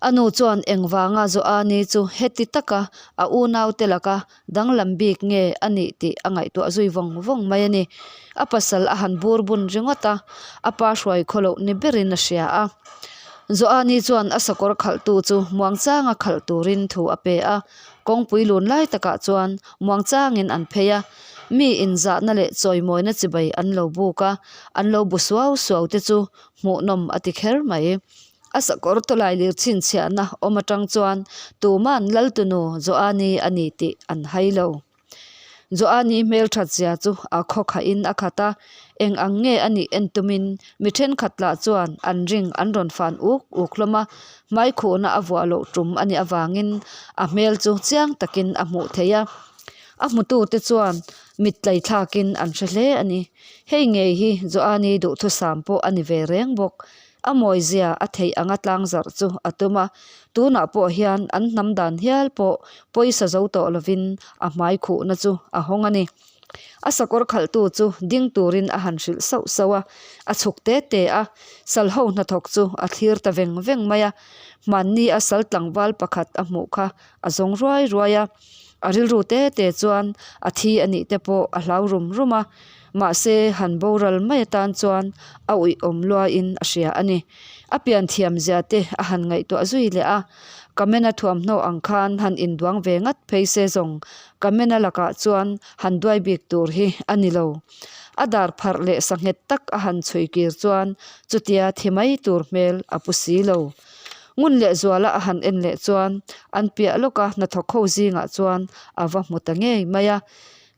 A nu chuan engvanga Joani chu heti taka a unaute laka danglam bik nge a nih tih a ngaihtuah zui vawng vawng mai a ni. A pasal a han bur bun ringawt a, a pa hruai khaw loh ni berin a hria a. Joani chuan a sakawr khalhtu chu muangchanga khalh turin thu a pe a, Kawngpui lun lai takah chuan muangchangin an phei a, mi inzahna leh chawimawina chibai an lo buk a, an lo bu suau suau te chu hmuhnawm a ti kher mai. A sakawr tawlai lir chhinchhiahna awm atang chuan tuman Laltunu Joani a ni tih an hai lo. Joani hmelthat zia chu a khawkhahin a khat a, eng ang nge a nih en tumin mi thenkhat lah chuan an ring an rawn fan uk uk hlawm a, hmaikhuhna a vuah loh tum a nih avangin a hmel chu chiang takin a hmuh theih a, a hmutute chuan mit tlaithlakin an hre hle a ni. Hei ngei hi Joani duhthusam pawh a ni ve reng bawk. A mawizia a theih anga tlang zarh chu a tum a, tunah pawh hian an hnam dan hial pawh pawisa zo tawh lovin a hmai khuhna chu a hawng a ni. A sakawr khalhtu chu ding turin a han hrilh sauh sauh a, a chhuk te te a, sal ho hnathawk chu a thlir ta veng veng mai a, hmanni a sal tlangval pakhat a hmuh kha a zawng ruai ruai a, a rilru te te chuan a thi a nih te pawh a hlau rum rum a, mahse han boral mai atan chuan a uihawm luain a hria a ni. A pian thiam zia te a han ngaihtuah zui leh a, Kamena thuamhnaw ang khan han induang ve ngat phei se zawng Kamena lakah chuan han duai bik tur hi a ni lo. A dar pharh leh sanghet tak a han chhui kir chuan chutia thi mai tur hmel a pu si lo. Ngun leh zuala a han en leh chuan an piah lawka hnathawk ho zingah chuan a va hmu ta ngei mai a.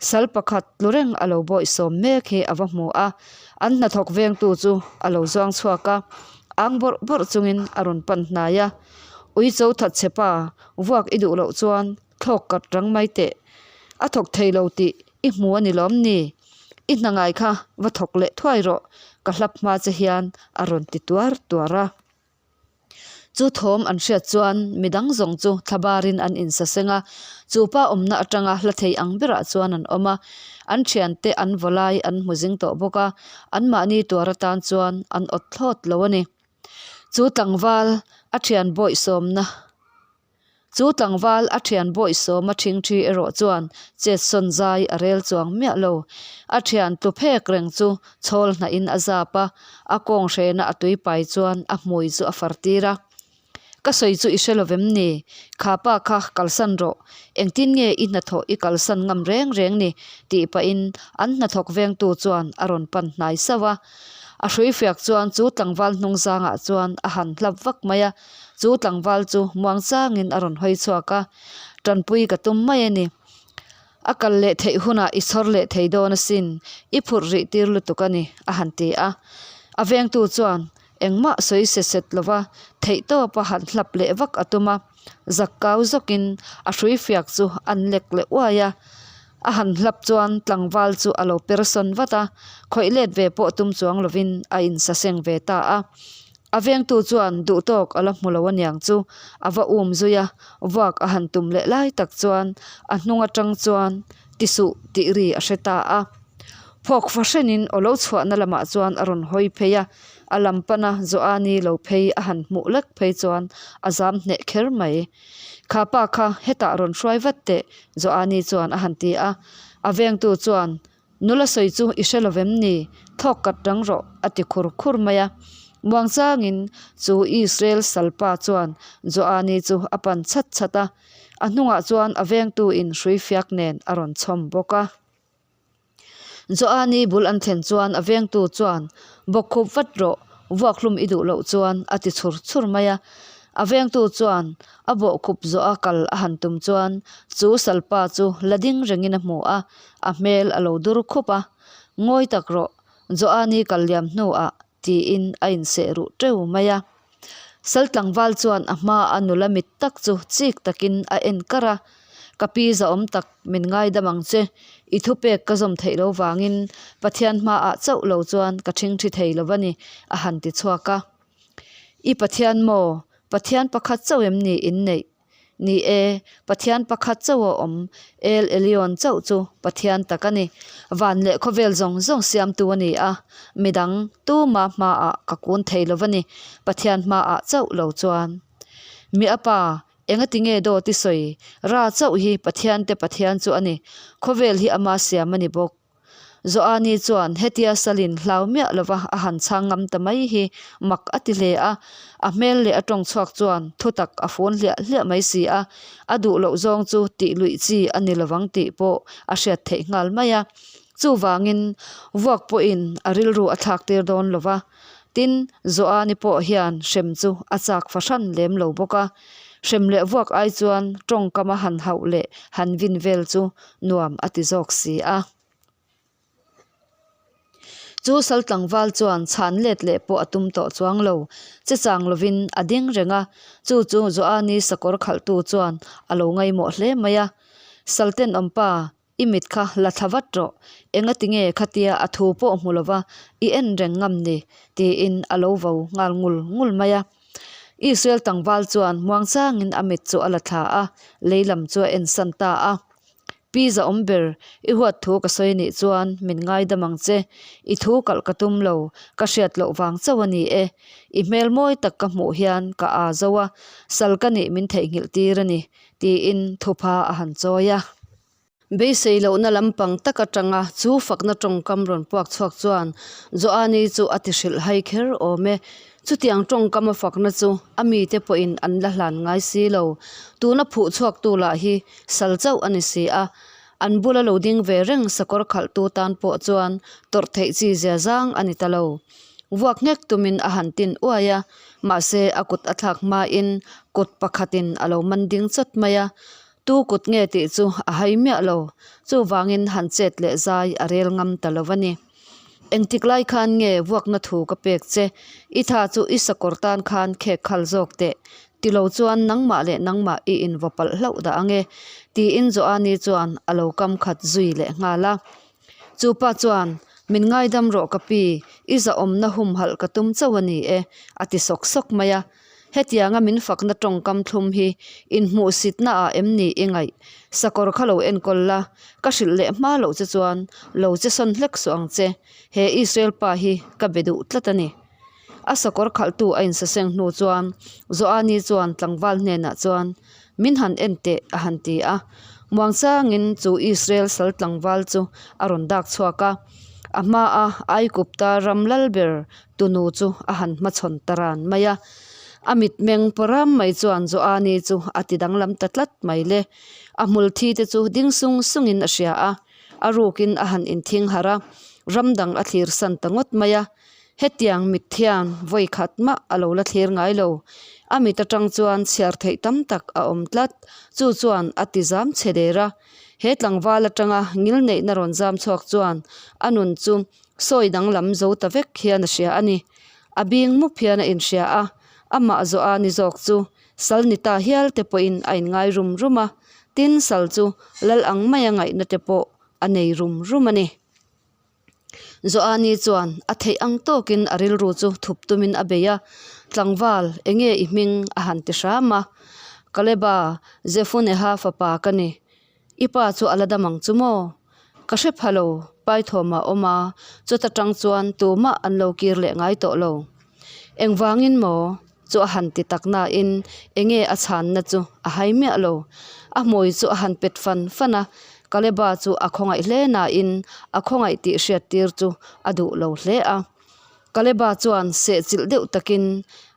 Sal pakhat tlu reng a lo bawihsawm mek hi a va hmu a, an hnathawk vengtu chu a lo zuang chhuak a, ang bawrh bawrh chungin a rawn pan hnai a. Uicho thatchhe pa, vuak i duh loh chuan thlawk kat rang mai teh. A thawk thei lo tih i hmu a ni lawm ni? I hna ngai kha va thawk leh thuai rawh, ka hlap hma che hian a rawn ti tuar tuar a. Chu thawm an hriat chuan midang zawng chu thlabarin an insaseng a, chu pa awmna atanga hla thei ang berah chuan an awm a, an thiante an vaw lai an hmu zing tawh bawk a, anmahni tuar atan chuan an awt thlawt lo a ni. Chu tlangval a thian bawihsawmna. Chu tlangval a thian bawihsawma thingthi erawh chuan chetsawn zai a rel chuang miah lo. A thian tlu phek reng chu chhawl hnahin a zap a, a kawng hrena a tui pai chuan a hmui chu a far tir a. Ka sawi chu i hre lo vem ni? Kha pa kha kalsan rawh. Engtin nge i hnathawh i kalsan ngam reng reng ni? tih pahin an hnathawk vengtu chuan a rawn pan hnai sauh a. A hrui fiak chuan chu tlangval hnung zangah chuan a han hlap vak mai a. Chu tlangval chu muang changin a rawn hawi chhuak a, Tanpui ka tum mai a ni. A kal leh theih hunah i chhawr leh thei dawn asin, i phurh rih tir lutuk a ni, a han ti a. A vengtu chuan engmah sawi se set lova theihtawp a han hlap leh vak a tum a, zak kau zawkin a hrui fiak chu an lek leh uai a. A han hlap chuan tlangval chu a lo per sawn vat a, khawih let ve pawh tum chuang lovin a insaseng ve ta a. A vengtu chuan duhtawk a la hmu lo aniang chu a va um zui a, vuak a han tum leh lai tak chuan a hnung atang chuan ti suh tih ri a hre ta a. Phawk fahrenin aw lo chhuahna lamah chuan a rawn hawi phei a, a lam pana Joani lo phei a han hmuh lek phei chuan a zam hneh kher mai. Kha pa kha hetah rawn hruai vat teh Joani chuan a han ti a, a vengtu chuan. Nula sawi chu i hre lo vem ni? Thawk kat rang rawh, a ti khur khur mai a. Muangchangin chu Israel salpa chuan Joani chu a pan chhat chhat a, a hnungah chuan a vengtu in hrui fiak nen a rawn chhawm bawk a. Joani bul an thlen chuan a vengtu chuan, Bawkkhup vat rawh, vuak hlum i duh loh chuan, a ti chhur chhur mai a. A vengtu chuan a bawhkhup zawha kal a han tum chuan chu salpa chu la ding rengin a hmu a, a hmel a lo dur khup a. Ngawi tak rawh, Joani kal liam hnuah tiin a inseh ruh teuh mai a. Sal tlangval chuan a hma a nula mit tak chu chik takin a en kar a, Ka pi zahawm tak min ngaidam ang che, i thupek ka zawm theih lo vangin Pathian hmaah chauh lo chuan ka ṭhingṭhi thei lo va ni, a han ti chhuak a. I Pathian maw? Pathian pakhat chauh em ni inneih? Ni e, Pathian pakhat chauh a awm, El Elyon chauh chu Pathian tak a ni. Van leh khawvel zawng zawng siamtu a ni a, midang tuma hmaah ka kun thei lo va ni, Pathian hmaah chauh lo chuan. Mi a pa, engati nge dawt i sawi? Ra chauh hi Pathian te Pathian chu a ni, khawvel hi ama siam a ni bawk. Joani chuan hetia Salin hlau miah lova a han chhang ngam ta mai hi mak a ti hle a, a hmel leh a tawng chhuak chuan thutak a fun hliah hliah mai si a, a duh loh zawng chu tih luih chi a ni lovang tih pawh a hriat theih nghal mai a. Chuvangin vuak pawhin a rilru a thlak tir dawn lova, tin Joani pawh hian hrem chu a chak fahran lem lo bawk a. Hrem leh vuak ai chuan tawngkama han hauh leh han vin vel chu nuam a ti zawk si a. Chu sal tlangval chuan chhan let leh pawh a tum tawh chuang lo, che chang lovin a ding reng a, chu chu Joani sakawr khalhtu chuan a lo ngaimawh hle mai a. Sal tenawmpa, i mit kha la thla vat rawh, engati nge khatia a thu pawh hmu lova i en reng ngam ni? tiin a lo vo nghal ngul ngul mai a. Israel tlangval chuan muangchangin a mit chu a la thla a, lei lam chu a ensan ta a. Pi zahawm ber, i huat thu ka sawi nih chuan min ngaidam ang che. I thu kalh ka tum lo, ka hriat loh vang chauh a ni e. I hmel mawi tak ka hmuh hian ka aa zo a, sal ka nih min theihnghilh tir a ni, tiin thupha a han chawi a. Beisei lohna lampang tak atanga chu fakna tawngkam rawn puak chhuak chuan Joani chu a ti hrilh hai kher awm e. Chutiang tawngkam a fakna chu a mite pawhin an la hlan ngai si lo. Tuna phuh chhuaktu lah hi sal chauh a ni si a. An bula lo ding ve reng sakawr khalhtu tan pawh chuan tawrh theih chi zia zang a ni ta lo. Vuak nghek tumin a han tin uai a, mahse a kut a thlak hmain kut pakhatin a lo man ding chawt mai a. Tu kut nge tih chu a hai miah lo, chuvangin han chet leh zai a rel ngam ta lo a ni. Engtik lai khan nge vuakna thu ka pek che? I tha chu i sakawr tan khan khek khal zawk teh. Ti lo chuan nangmah leh nangmah i invaw palh hlauh dah ange, tiin Joani chuan a lo kam khat zui leh nghal a. Chu pa chuan, Min ngaidam rawh ka pi, i zahawmna humhalh ka tum chauh a ni e, a ti sawk sawk mai a. Hetianga min fakna tawngkam thlum hi inhmuhsitna ah em ni i ngaih? Sakawr kha lo enkawl la, ka hrilh leh hma loh che chuan lo che sawn hlek suh ang che, he Israel pa hi ka be duh tlat a ni. A sakawr khalhtu a insaseng hnu chuan Joani chuan tlangval hnenah chuan, Min han en teh, a han ti a. Muangchangin chu Israel sal tlangval chu a rawn dak chhuak a, a hmaa Aigupta ram lal ber tunu chu a han hmachhawn ta ran mai a. A mitmeng pawram mai chuan Joani chu a ti danglam ta tlat mai le. A hmul thi te chu ding sung sungin a hria a, a rukin a han inthing harh a, ram dang a thlir san ta ngawt mai a. Hetiang mit thian vawi khat mah a lo la thlir ngai lo. A mit atang chuan chhiar theih tam tak a awm tlat. Chu chuan a ti zam chhe der a. He tlangval atanga ngilneihna rawn zam chhuak chuan a nun chu sawi danglam zo ta vek hian a hria a ni. A bing mup hian a inhria a, amah zawh a ni zawk chu sal ni ta hial te pawhin a inngai rum rum a, tin sal chu lal ang maia ngaihna te pawh a nei rum rum a ni. Joani chuan a theih ang tawkin a rilru chu thup tumin a bei a, Tlangval, enge i hming? a han ti hram a. Kaleba, Jefuneha fapa ka ni. I pa chu a la dam ang chu maw? Ka hre pha lo, Paithawm a awm a, chuta tang chuan tumah an lo kir leh ngai tawh lo. Engvangin maw? Chu a han ti tak nain enge a chhanna chu a hai miah lo. A hmui chu a han pet fan fan a. Kaleba chu a khawngaih hle nain a khawngaih tih hriattir chu a duh lo hle a. Kaleba chuan sehchilh deuh takin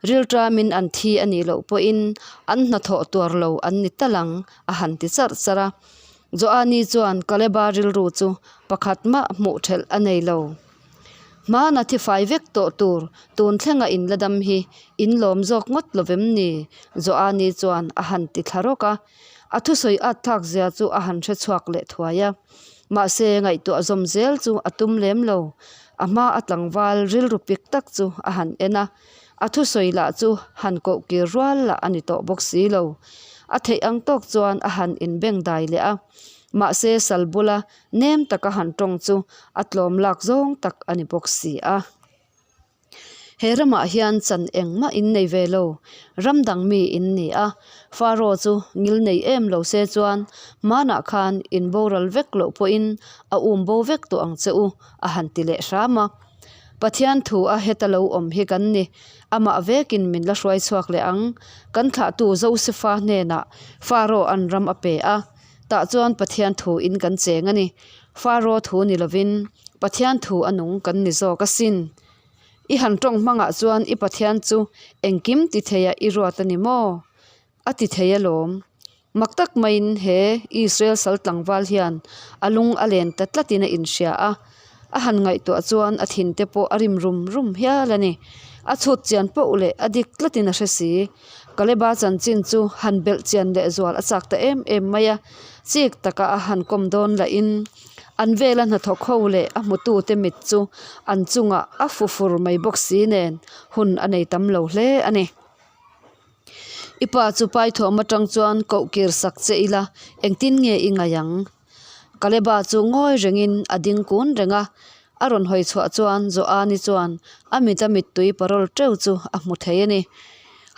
rilṭamin an thi a nih loh pawhin an hnathawh tuar lo an ni tal ang a han ti charh charh a. Joani chuan Kaleba rilru chu pakhat mah hmuh ṭhelh a nei lo. Hmana thi fai vek tawh tur tun thlenga in la dam hi in lawm zawk ngawt lo vem ni? Joani chuan a han ti thla rawk a. A thusawi at thlak zia chu a han hre chhuak leh thuai a. Mahse ngaihtuah zawm zel chu a tum lem lo. A hma a tlangval rilru pik tak chu a han en a. A thusawi lah chu han koh kir rual lah a ni tawh bawk si lo. A theih ang tawk chuan a han inbeng dai leh a. Mahse sal bula nem taka han tawng chu a tlawm lak zawng tak a ni bawk si a. He ramah hian chan engmah in nei ve lo, ram dang mi in ni a. Faro chu ngil nei em lo se chuan hmanah khan in boral vek loh pawhin a um bo vek tawh ang che u, a han ti leh hram a. Pathian thu a heta lo awm hi kan ni, amah vekin min la hruai chhuak leh ang. Kan thlahtu Josefa hnenah Faro an ram a pe a, tah chuan Pathian thu in kan cheng a ni. Faro thu ni lovin Pathian thu a nung kan ni zawk asin. I han tawng hmangah chuan i Pathian chu engkim ti theiah i ruat a ni maw? A ti thei alawm. Mak tak maiin he Israel sal tlangval hian a lung a len ta tlatin a inhria a, a han ngaihtuah chuan a thin te pawh a rim rum rum hial a ni. A chhut chian poh leh a dik tlatin a hre si. Kaleba chanchin chu han belh chian leh zual a chak ta em em mai a, chik taka a han kawm dawn lahin an vela hnathawk ho leh a hmutute mit chu an chungah a fu fur mai bawk si nen hun a nei tam lo hle a ni. I pa chu paithuam atang chuan koh kir sak che ila engtin nge i ngaih ang? Kaleba chu ngawi rengin a ding kun reng a, a rawn hawi chhuah chuan Joani chuan a mit a mittui parawl teuh chu a hmu thei a ni.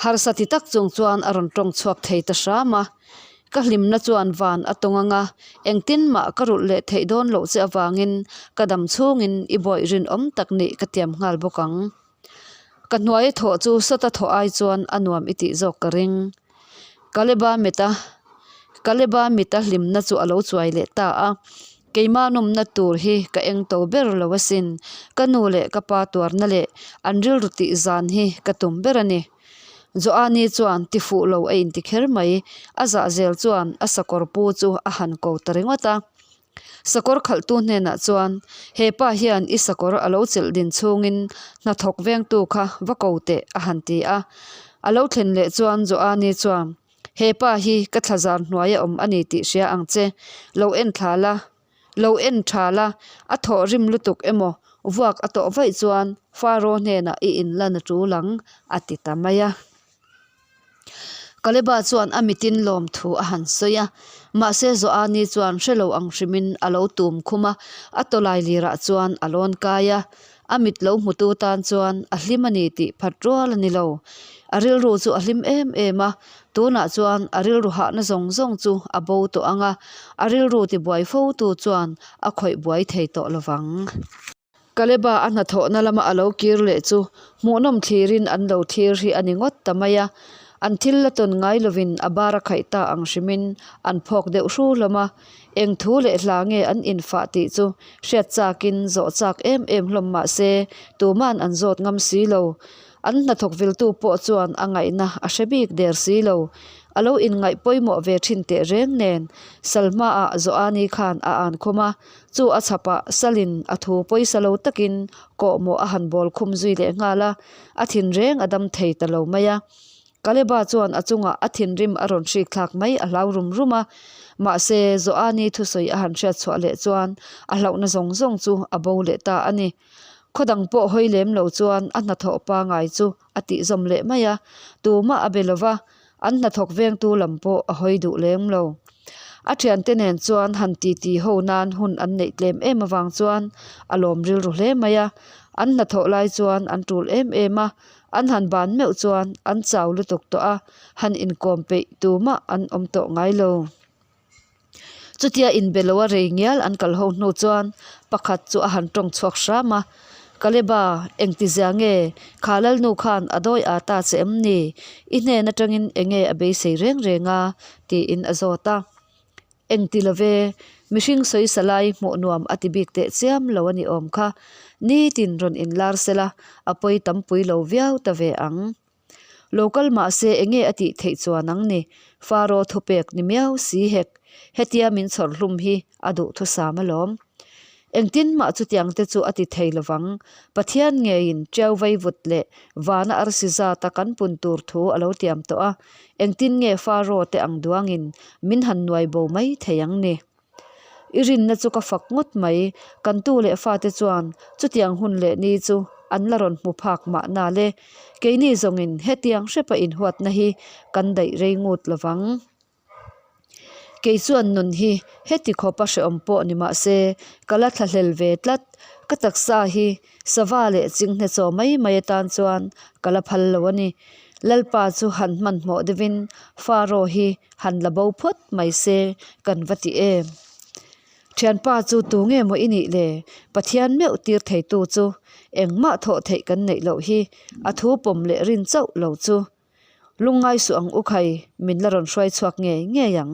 Harsa ti tak chung chuan a rawn tawng chhuak thei ta hram a, Ka hlimna chuan van a tawng ang a, engtin mah ka rulh leh theih dawn loh che avangin ka dam chhungin i bawih rinawm tak nih ka tiam nghal bawk ang. Ka hnuai thawh chu sawta thawh ai chuan a nuam i tih zawk ka ring. Kaleba mita Kaleba mita hlimna chu a lo chuai leh ta a, keima nawmna tur hi ka eng to ber lo asin, ka nu leh ka pa tuarna leh an rilru tih zan hi ka tum ber a ni. Joani chuan ti fuh lo a inti kher mai, a zah zel chuan a sakawr pu chu a han ko ta ringawt a. Sakawr khalhtu hnenah chuan, He pa hian i sakawr a lo chelh din chhungin hnathawk vengtu kha va ko teh, a han ti a. A lo thlen leh chuan Joani chuan, He pa hi ka thlazar hnuaia awm a ni tih hria ang che. Lo en thla la, lo en tha la, a thawh rim lutuk emaw vuak a tawh vaih chuan Faro hnenah i inlan a tul ang, a ti ta mai a. Kaleba chuan a mitin lawm thu a han sawi a, mahse Joani chuan hre lo ang hrimin a lo tum khum a, a tawlai lirah chuan a lawn kai a. A mit lo hmutu tan chuan a hlim a ni tih phat rual a ni lo. A rilru chu a hlim em em a, tunah chuan a rilru hahna zawng zawng chu a bo tawh ang a, a rilru tibuai fotu chuan a khawih buai thei tawh lo vang. Kaleba a hnathawhna lama a lo kir leh chu hmuhnawm thlirin an lo thlir hi a ni ngawt ta mai a. An thil la tawn ngai lovin a bar a khaih ta ang hrimin an phawk deuh hru hlawm a. Eng thu leh hla nge an infah tih chu hriat chakin zawh chak em em hlawm mah se tuman an zawt ngam si lo. An hnathawk viltu pawh chuan a ngaihna a hre bik der si lo. A lo inngaih pawimawh ve thin teh reng nen Salhmaah Joani khan a an khum a, chu a chhapah Salin a thu pawisa lo takin kawhmawh a han bawl khum zui leh nghal a, a thin reng a dam thei ta lo mai a. Kaleba chuan a chungah a thinrim a rawn hrik thlak mai a hlau rum rum a, mahse Joani thusawi a han hriat chhuah leh chuan a hlauhna zawng zawng chu a bo leh ta a ni. Khaw dang pawh hawi lem lo chuan a hnathawh pangai chu a tih zawm leh mai a, tumah a be lo va, an hnathawk vengtu lam pawh a hawi duh lem lo. A thiante nen chuan han titi ho nan hun an neih tlem em avang chuan a lawm rilru hle mai a, an hnathawh lai chuan an tul em em a, an han ban meuh chuan an chau lutuk tawh a, han inkawm peih tumah an awm tawh ngai lo. Chutia inbe lo a rei ngial an kal ho hnu chuan pakhat chu a han tawng chhuak hram a, Kaleba, engtizia nge? Kha Lalnu khan a dawi a ta che em ni? I hnen atangin enge a beisei reng reng a? tiin a zawt a. Engti love, mihring sawisa lai hmuh nuam a ti bik teh chiam lo a ni awm kha. Nitin rawn inlar sela, a pawi tampui lo viau ta ve ang. Lo kal mahse enge a tih theih chuan ang ni, Faro thupek ni miau si hek, hetia min chhawr hlum hi a duhthusam alawm. Engtin mah chutiang te chu a ti thei lovang, Pathian ngeiin ṭiau vaivut leh vana arsi zata kan pun tur thu a lo tiam tawh a, engtin nge Faro te ang duangin min han nuai bo mai thei ang ni? I rinna chu ka fak ngawt mai, kan tu leh fate chuan chutiang hun leh ni chu an la rawn hmu phak mahna le, keini zawngin hetiang hrepa inhuatna hi kan daih rei ngut lovang. Kei chuan nun hi heti khawpa hrehawm pawh ni mah se ka la thlahlel ve tlat, ka taksa hi sava leh chinghne chaw mai mai atan chuan ka la phal lo a ni. Lalpa chu han hmanhmawh deuhin Faro hi han la bo phawt mai se kan va ti em? Thianpa chu tu nge maw i nih le? Pathian meuh tir theitu chu engmah thawh theih kan neih loh hi a thu pawm leh rin chauh lo chu. Lungngai suh ang u khai, min la rawn hruai chhuak ngei ngei ang.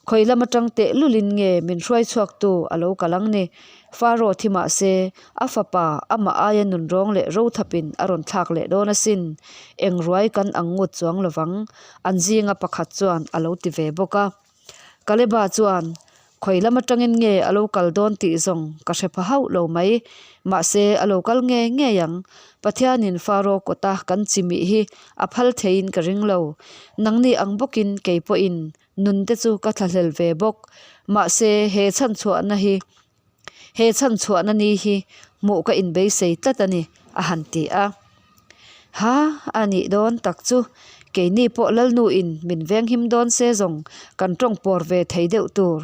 Khawi lam atang teh lulin nge min hruai chhuaktu a lo kal ang ni? Faro thi mah se, a fapa amah aia nunrawng leh rothapin a rawn thlak leh dawn asin. Eng ruai kan ang ngut chuang lovang, an zinga pakhat chuan a lo ti ve bawk a. Kaleba chuan, Khawi lam atangin nge a lo kal dawn tih zawng ka hre pha hauh lo mai. Mahse, a lo kal ngei ngei ang. Pathianin Faro kawta kan chimih hi a phal theiin ka ring lo. Nangni ang bawkin kei pawhin nun te chu ka thlahlel ve bawk. Mahse, he chhanchhuahna hi he chhanchhuahna ni hi hmuh ka inbeisei tlat a ni, a han ti a. Ha, a nih dawn tak chu, keini pawh Lalnuin min venghim dawn se zawng kan tawng pawr ve thei deuh tur.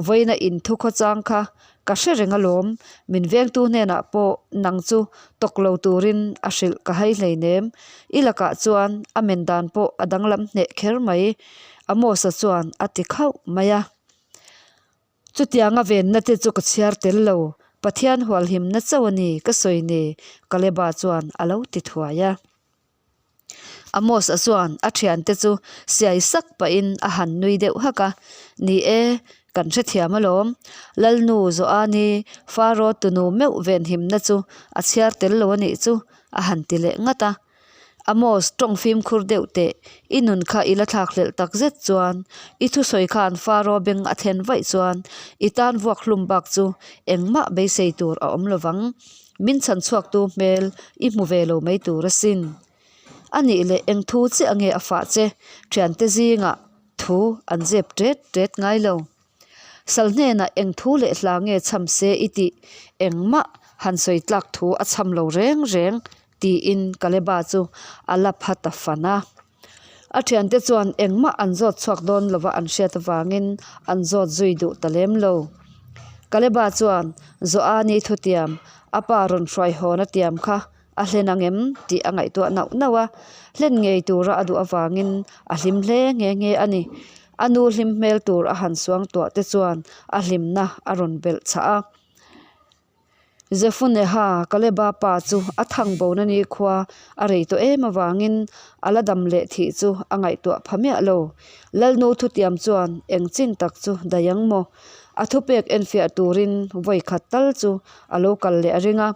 Vawiina inthu khawchang kha ka hre reng alawm, min vengtu hnenah pawh nang chu tawk lo turin a hrilh ka hai hleinem. I lakah chuan a men dan pawh a danglam hneh kher mai, Amos-a chuan a ti khauh mai a. Chutianga venna te chu ka chhiar tel lo, Pathian hualhimna chauh a ni ka sawi ni, Kaleba chuan a lo ti thuai a. Amos-a chuan a thiante chu siai sak pahin a han nui deuh hak a, Ni e, kan hrethiam alawm. Lalnu Joani Faro tunu meuh venhimna chu a chhiar tel lo a nih chu, a han ti leh ngat a. Amos, tawng fimkhur deuh teh, i nun kha i la thlak hlelh tak zet chuan, i thusawi khan Faro beng a thlen vaih chuan i tan vuak hlum bak chu engmah beisei tur a awm lovang. Min chhan chhuaktu hmel i hmu ve lo mai tur asin. A nih leh eng thu chiah nge a fah che, thiante zingah thu an zep tet tet ngai lo. Sal hnenah eng thu leh hla nge chham se i tih engmah han sawi tlak thu a chham lo reng reng tiin Kaleba chu a la pha ta fan a. A thiante chuan engmah an zawt chhuak dawn lova an hriat avangin an zawt zui duh ta lem lo. Kaleba chuan Joani thutiam a pa rawn hruai hawn a tiam kha A hlen ang em? tih a ngaihtuah nauh nauh a, hlen ngei tura a duh avangin a hlim hle nghe nghe a ni. A nu hlim hmel tur a han suang tuah te chuan a hlimna a rawn belh chhah a. Zefuneha Kaleba pa chu a thang bona nikhua a rei tawh em avangin a la dam leh thih chu a ngaihtuah pha miah lo. Lalnu thutiam chuan eng chin tak chu daih ang maw? A thupek enfiah turin vawi khat tal chu a lo kal leh a ring a.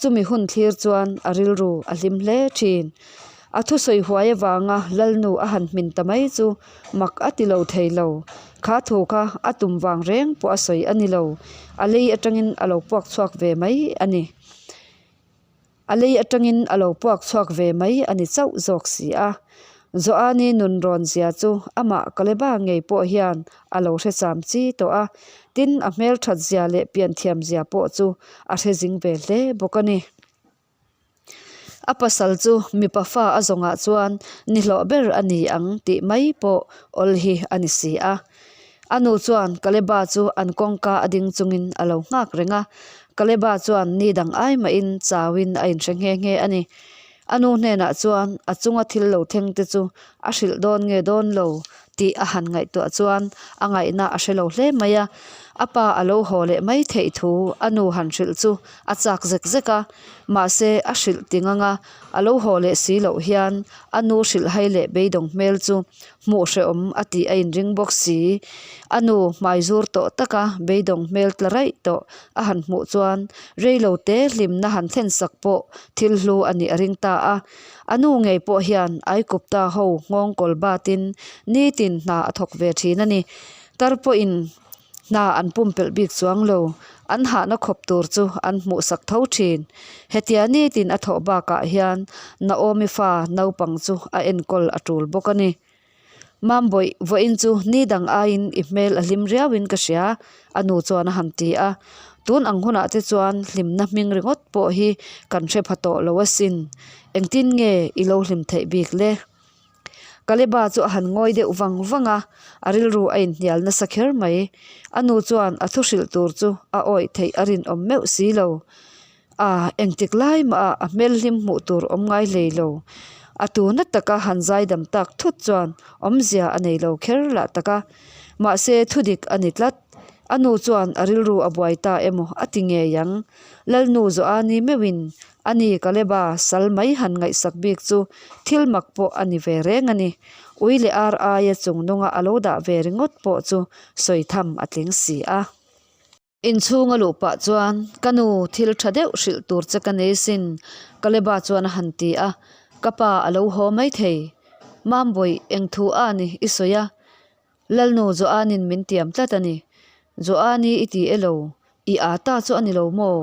Chumi hun thlir chuan a rilru a hlim hle thin. A thusawi huai avanga Lalnu a han hmin ta mai chu mak a ti lo thei lo. Kha thu kha a tum vang reng pawh a sawi a ni lo. A lei atangin a lo puak chhuak ve mai a ni. A lei atangin a lo puak chhuak ve mai a ni chauh zawk si a. Joani nun rawn zia chu amah Kaleba ngei pawh hian a lo hre cham chi tawh a, tin a hmel that zia leh pian thiam zia pawh chu a hre zing ve hle bawk a ni. A pasal chu mipa fa a zawngah chuan ni hlawh ber a ni ang tih mai pawh awl hi a ni si a. A nu chuan Kaleba chu an kawngka a ding chungin a lo nghak reng a, Kaleba chuan ni dang ai mahin chauin a inhre nghe nghe a ni. A nu hnenah chuan a chunga thil lo thleng te chu a hrilh dawn nge dawn lo tih a han ngaihtuah chuan a ngaihna a hre lo hle mai a. A pa a lo haw leh mai theih thu a nu han hrilh chu a chak zek zek a, mahse a hrilh ti ngang a, a lo haw leh si loh hian a nu hrilh hai leh beidawng hmel chu hmuh hrehawm a tih a inring bawk si. A nu hmai zur tawh taka beidawng hmel tla raih tawh a han hmuh chuan reilo te hlimna han thlen sak pawh thil hlu a nih a ring ta a. A nu ngei pawh hian Aikupta ho nghawng kawl batin nitin hna a thawk ve thin a ni. Tar pawhin hna an pumpelh bik chuang lo, an hahna khawp tur chu an hmuhsak tho thin. Hetia nitin a thawh bakah hian Naomi fa naupang chu a enkawl a tul bawk a ni. Mambawih, vawiin chu ni dang aiin i hmel a hlim riauin ka hria, a nu chuan a han ti a. Tun ang hunah te chuan hlimna hming ringawt pawh hi kan hre pha tawh lo asin. Engtin nge i lo hlim theih bik le? Kaleba chu a han ngawi deuh vang vang a, a rilru a inhnial nasa kher mai. A nu chuan a thu hrilh tur chu a awih theih a rinawm meuh si lo. A, engtik lai mah a hmel hlim hmuh tur awm ngai hlei lo. A tuna taka han zaidam tak thut chuan awmzia a nei lo kher lah tak a. Mahse thudik a ni tlat. A nu chuan a rilru a buai ta emaw a ti ngei ang. Lalnu Joani meuhin a ni Kaleba sal mai han ngaihsak bik chu thil mak pawh a ni ve reng a ni. Ui leh ar aia chung nunga a lo dah ve ringawt pawh chu sawi tham a tling si a. Inchhung a luh pah chuan, Ka nu, thil tha deuh hrilh tur che ka nei sin, Kaleba chuan a han ti a. Ka pa a lo haw mai thei. Mambawih, eng thu a ni i sawi a? Lalnu Joanin min tiam tlat a ni. Joani i ti e lo, i â ta chu a ni lo maw?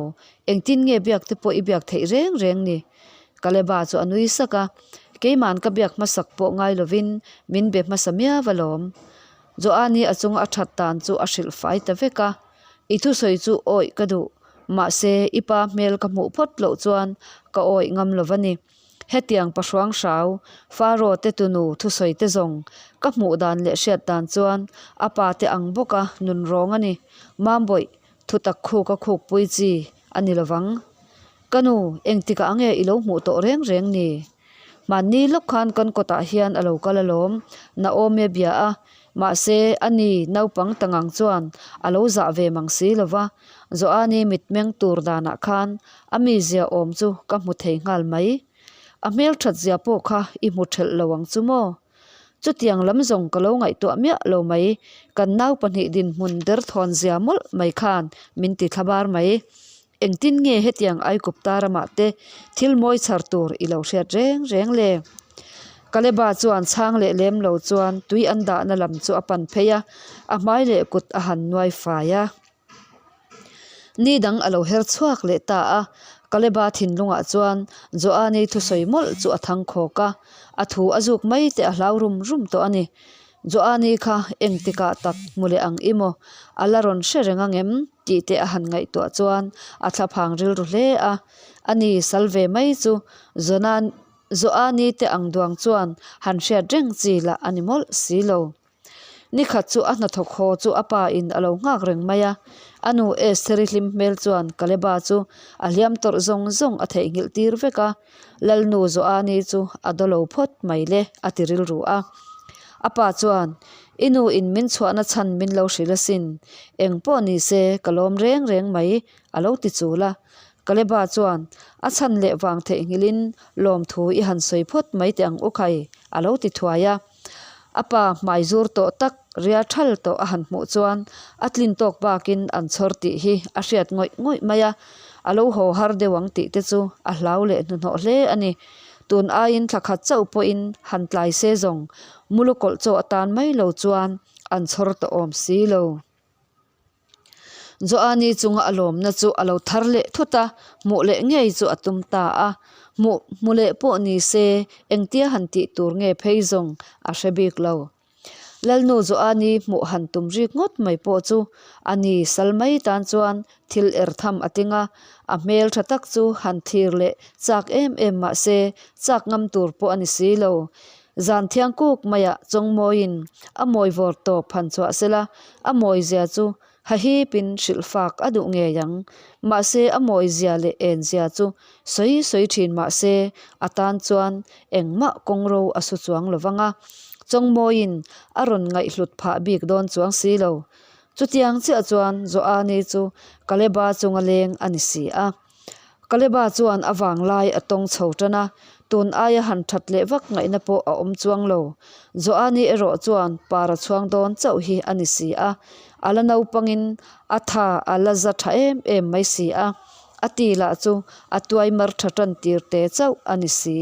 Engtin nge biak te pawh i biak theih reng reng ni? Kaleba chu a nui sak a, Keima'n ka biak hmasak pawh ngai lovin min be hmasa miau alawm. Joani a chunga a that dan chu a hrilh fai ta vek a, I thusawi chu awih ka duh, mahse i pa hmel ka hmuh phawt loh chuan ka awih ngam lo va ni. Hetiang pahruang hrau, Faro te tunu thusawi te zawng ka hmuh dan leh hriat dan chuan a pa te ang bawka nun rawng a ni. Mambawih, thutak khuk a khukpui chi a ni lovang. Ka nu, engtikah nge i lo hmuh tawh reng reng ni? Mahni lawk khan kan kawtah hian a lo kal alawm, Naomi a bia a. Mahse, ani naupang tangang chuan a lo zah ve mang si lo va, Joani mitmeng tur danah khan a mizia awm chu ka hmu thei nghal mai. A hmelthat zia pawh kha i hmu thelh lo ang chu maw? Chutiang lam zawng ka lo ngaihtuah miah lo mai, kan nau pahnih dinhmun derthawn zia mawlh mai khan min ti thlabar mai. Engtin nge hetiang Aikupta ramah te thil mawi chhar tur i lo hriat reng reng le? Kaleba chuan chhang leh lem lo chuan tui an dahna lam chu a pan phei a, a hmai leh kut a han nuai fai a. Ni dang a lo her chhuak leh ta a, Kaleba thinlungah chuan Joani thusawi mawlh chu a thang khawk a, a thu a zuk mai te a hlau rum rum tawh a ni. Joani kha engtikah tak hmu leh ang i maw? A la rawn hre reng angem? Tih te a han ngaihtuah chuan a thlaphang rilru hle a. Ani sal ve mai chu Jonan Joani te ang duang chuan han hriat reng chi lah a ni mawlh si lo. Nikhat chu a hnathawk haw chu a pa in a lo nghak reng mai a. A nu Estheri hlim hmel chuan Kaleba chu a hliam tawrh zawng zawng a theihnghilh tir vek a. Lalnu Joani chu a daw lo phawt mai le a ti rilru a. A pa chuan, I nu in min chhuahna chhan min lo hrilh asin, eng pawh ni se ka lawm reng reng mai a lo ti chul a. Kaleba chuan, A chhan leh vang theihnghilhin lawmthu i han sawi phawt mai teh ang u khai a lo ti thuai a. A pa hmai zur tawh tak ria thal tawh a han hmuh chuan a tlin tawk bakin an chhawr tih hi a hriat ngawih ngawih mai a, a lo haw har deuh ang tih te chu a hlau leh hnuhnawh hle a ni. Tun aiin thla khat chauh pawhin han tlai se zawng mulu kawlh chaw atan mai lo chuan an chhawr tawh awm si lo. Joani chunga a lawmna chu a lo thar leh thut a, hmuh leh ngei chu a tum ta a. Hmuh hmu leh pawh ni se engtia han tih tur nge phei zawng a hre bik lo. Lalnu Joani hmuh han tum rik ngawt mai pawh chu a ni sal mai tan chuan thil er tham a ting a, a hmel tha tak chu han thlir leh chak em em mah se chak ngam tur pawh a ni si lo. Zan thiang kuk maiah Chawngmawiin a mawi vawr tawp han chhuah sela, a mawizia chu hahipin hrilh fak a duh ngei ang. Mahse a mawizia leh enzia chu sawi sawi thin mahse a tan chuan engmah kawngro a su chuang lo vang a, Chawngmawiin a rawn ngaihhlut phah bik dawn chuang si lo. Chutiang chiah chuan Joani chu Kaleba chunga leng a ni si a. Kaleba chuan a vanglai a tawng chho tan a, tun aia han that leh vak ngaihna pawh a awm chuang lo. Joani erawh chuan para chhuang dawn chauh hi a ni si a, a la naupangin a tha a la za tha em em mai si a, a ti lah chu a tuai mar tha tan tir te chauh a ni si.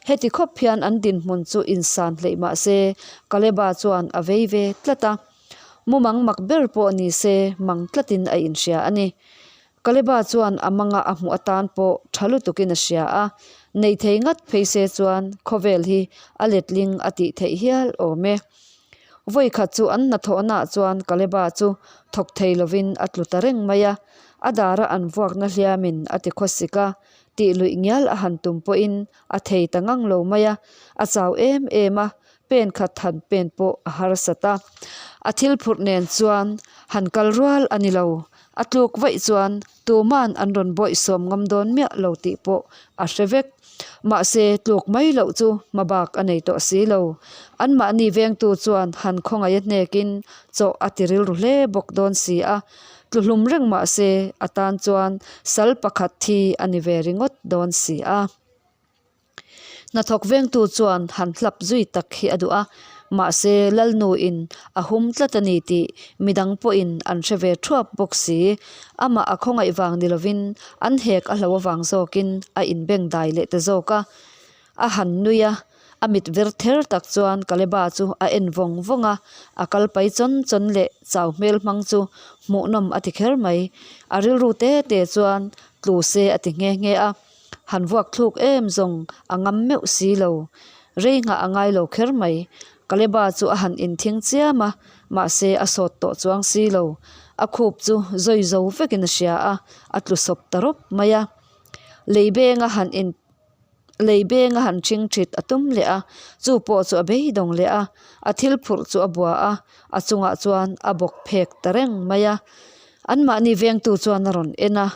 Heti khawp hian an dinhmun chu insan hleih mah se Kaleba chuan a vei ve tlat a, mumang mak ber pawh ni se mang tlatin a inhria a ni. Kaleba chuan a manga a hmuh atan pawh tha lutukin a hria a, nei thei ngat phei se chuan khawvel hi a letling a tih theih hial awm e. Vawi khat chu an hnathawhnaah chuan Kaleba chu thawk thei lovin a tlu ta reng mai a, a dara an vuakna hliamin a ti khawsik a, tih luih ngial a han tum pawhin a thei ta ngang lo mai a, a chau em em a, pen khat han pen pawh a harsat a. A thil phurh nen chuan han kal rual a ni lo. A tluk vaih chuan tuman an rawn bawihsawm ngam dawn miah lo tih pawh a hre vek. Mahse, tluk mai loh chu hma bak a nei tawh si lo. Anmahni vengtu chuan han khawngaih a hnekin chawh a ti rilru hle bawk dawn si a. Tluhlum reng mahse, a tan chuan sal pakhat thi a ni ve ringawt dawn si a. Hnathawk vengtu chuan han hlap zui tak hi a duh a, mahse Lalnuin a hum tlat a ni tih midang pawhin an hre ve thuap bawk si. Amah a khawngaih vang ni lovin an hek a hlo avang zawkin a inbeng dai leh ta zawk a. A han nui a, a mit ver ther tak chuan Kaleba chu a en vawng vawng a, a kal pai chawn chawn leh chau hmel hmang chu hmuhnawm a ti kher mai. A rilru te te chuan tlu se a ti nghe nghe a. Han vuak thluk em zawng a ngam meuh si lo. Rei nghah a ngai lo kher mai. Kaleba chu a han inthing chiam a, mahse a sawt tawh chuang si lo. A khup chu zawi zo vekin a hria a, a tlu sawp ta rawp mai a. Lei beng a han in lei beng a han thing thit a tum leh a, chu pawh chu a beidawng leh a. A thil phurh chu a bua a, a chungah chuan a bawk phek ta reng mai a. Anmahni vengtu chuan a rawn en a,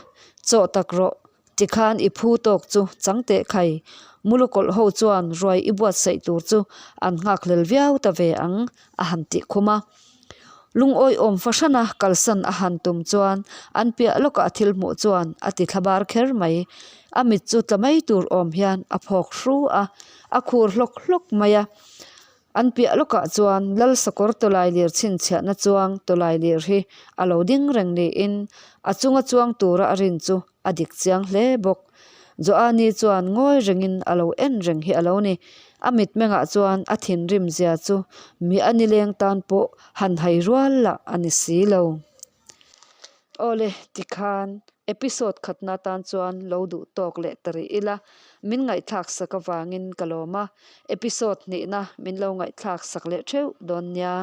Chawh tak rawh, Tikhan i phu tawk chu chang teh khai. Mulukawlh ho chuan ruai i buatsaih tur chu an nghakhlel viau ta ve ang, a han tih khum a. Lungawi awm fahrana kalsan a han tum chuan an piah lawkah a thil hmuh chuan a ti thlabar kher mai. A mit chu tla mai tur awm hian a phawk hru a, a khur hlawk hlawk mai a. An piah lawkah chuan Lal Sakawr tawlailir chhinchhiahna chuang tawlailir hi a lo ding reng niin a chunga chuang tura a rin chu a dik chiang hle bawk. Joani chuan ngawi rengin a lo en reng hi a lo ni. A mitmengah chuan a thinrim zia chu mi a nileng tan pawh han hai rual lah a ni si lo. Awle, tikhan episode khatna atan chuan lo duh tawk leh ta rih ila, min ngaihthlak sak avangin ka lawm a, episode hnihna min lo ngaihthlak sak leh theuh dawn nia.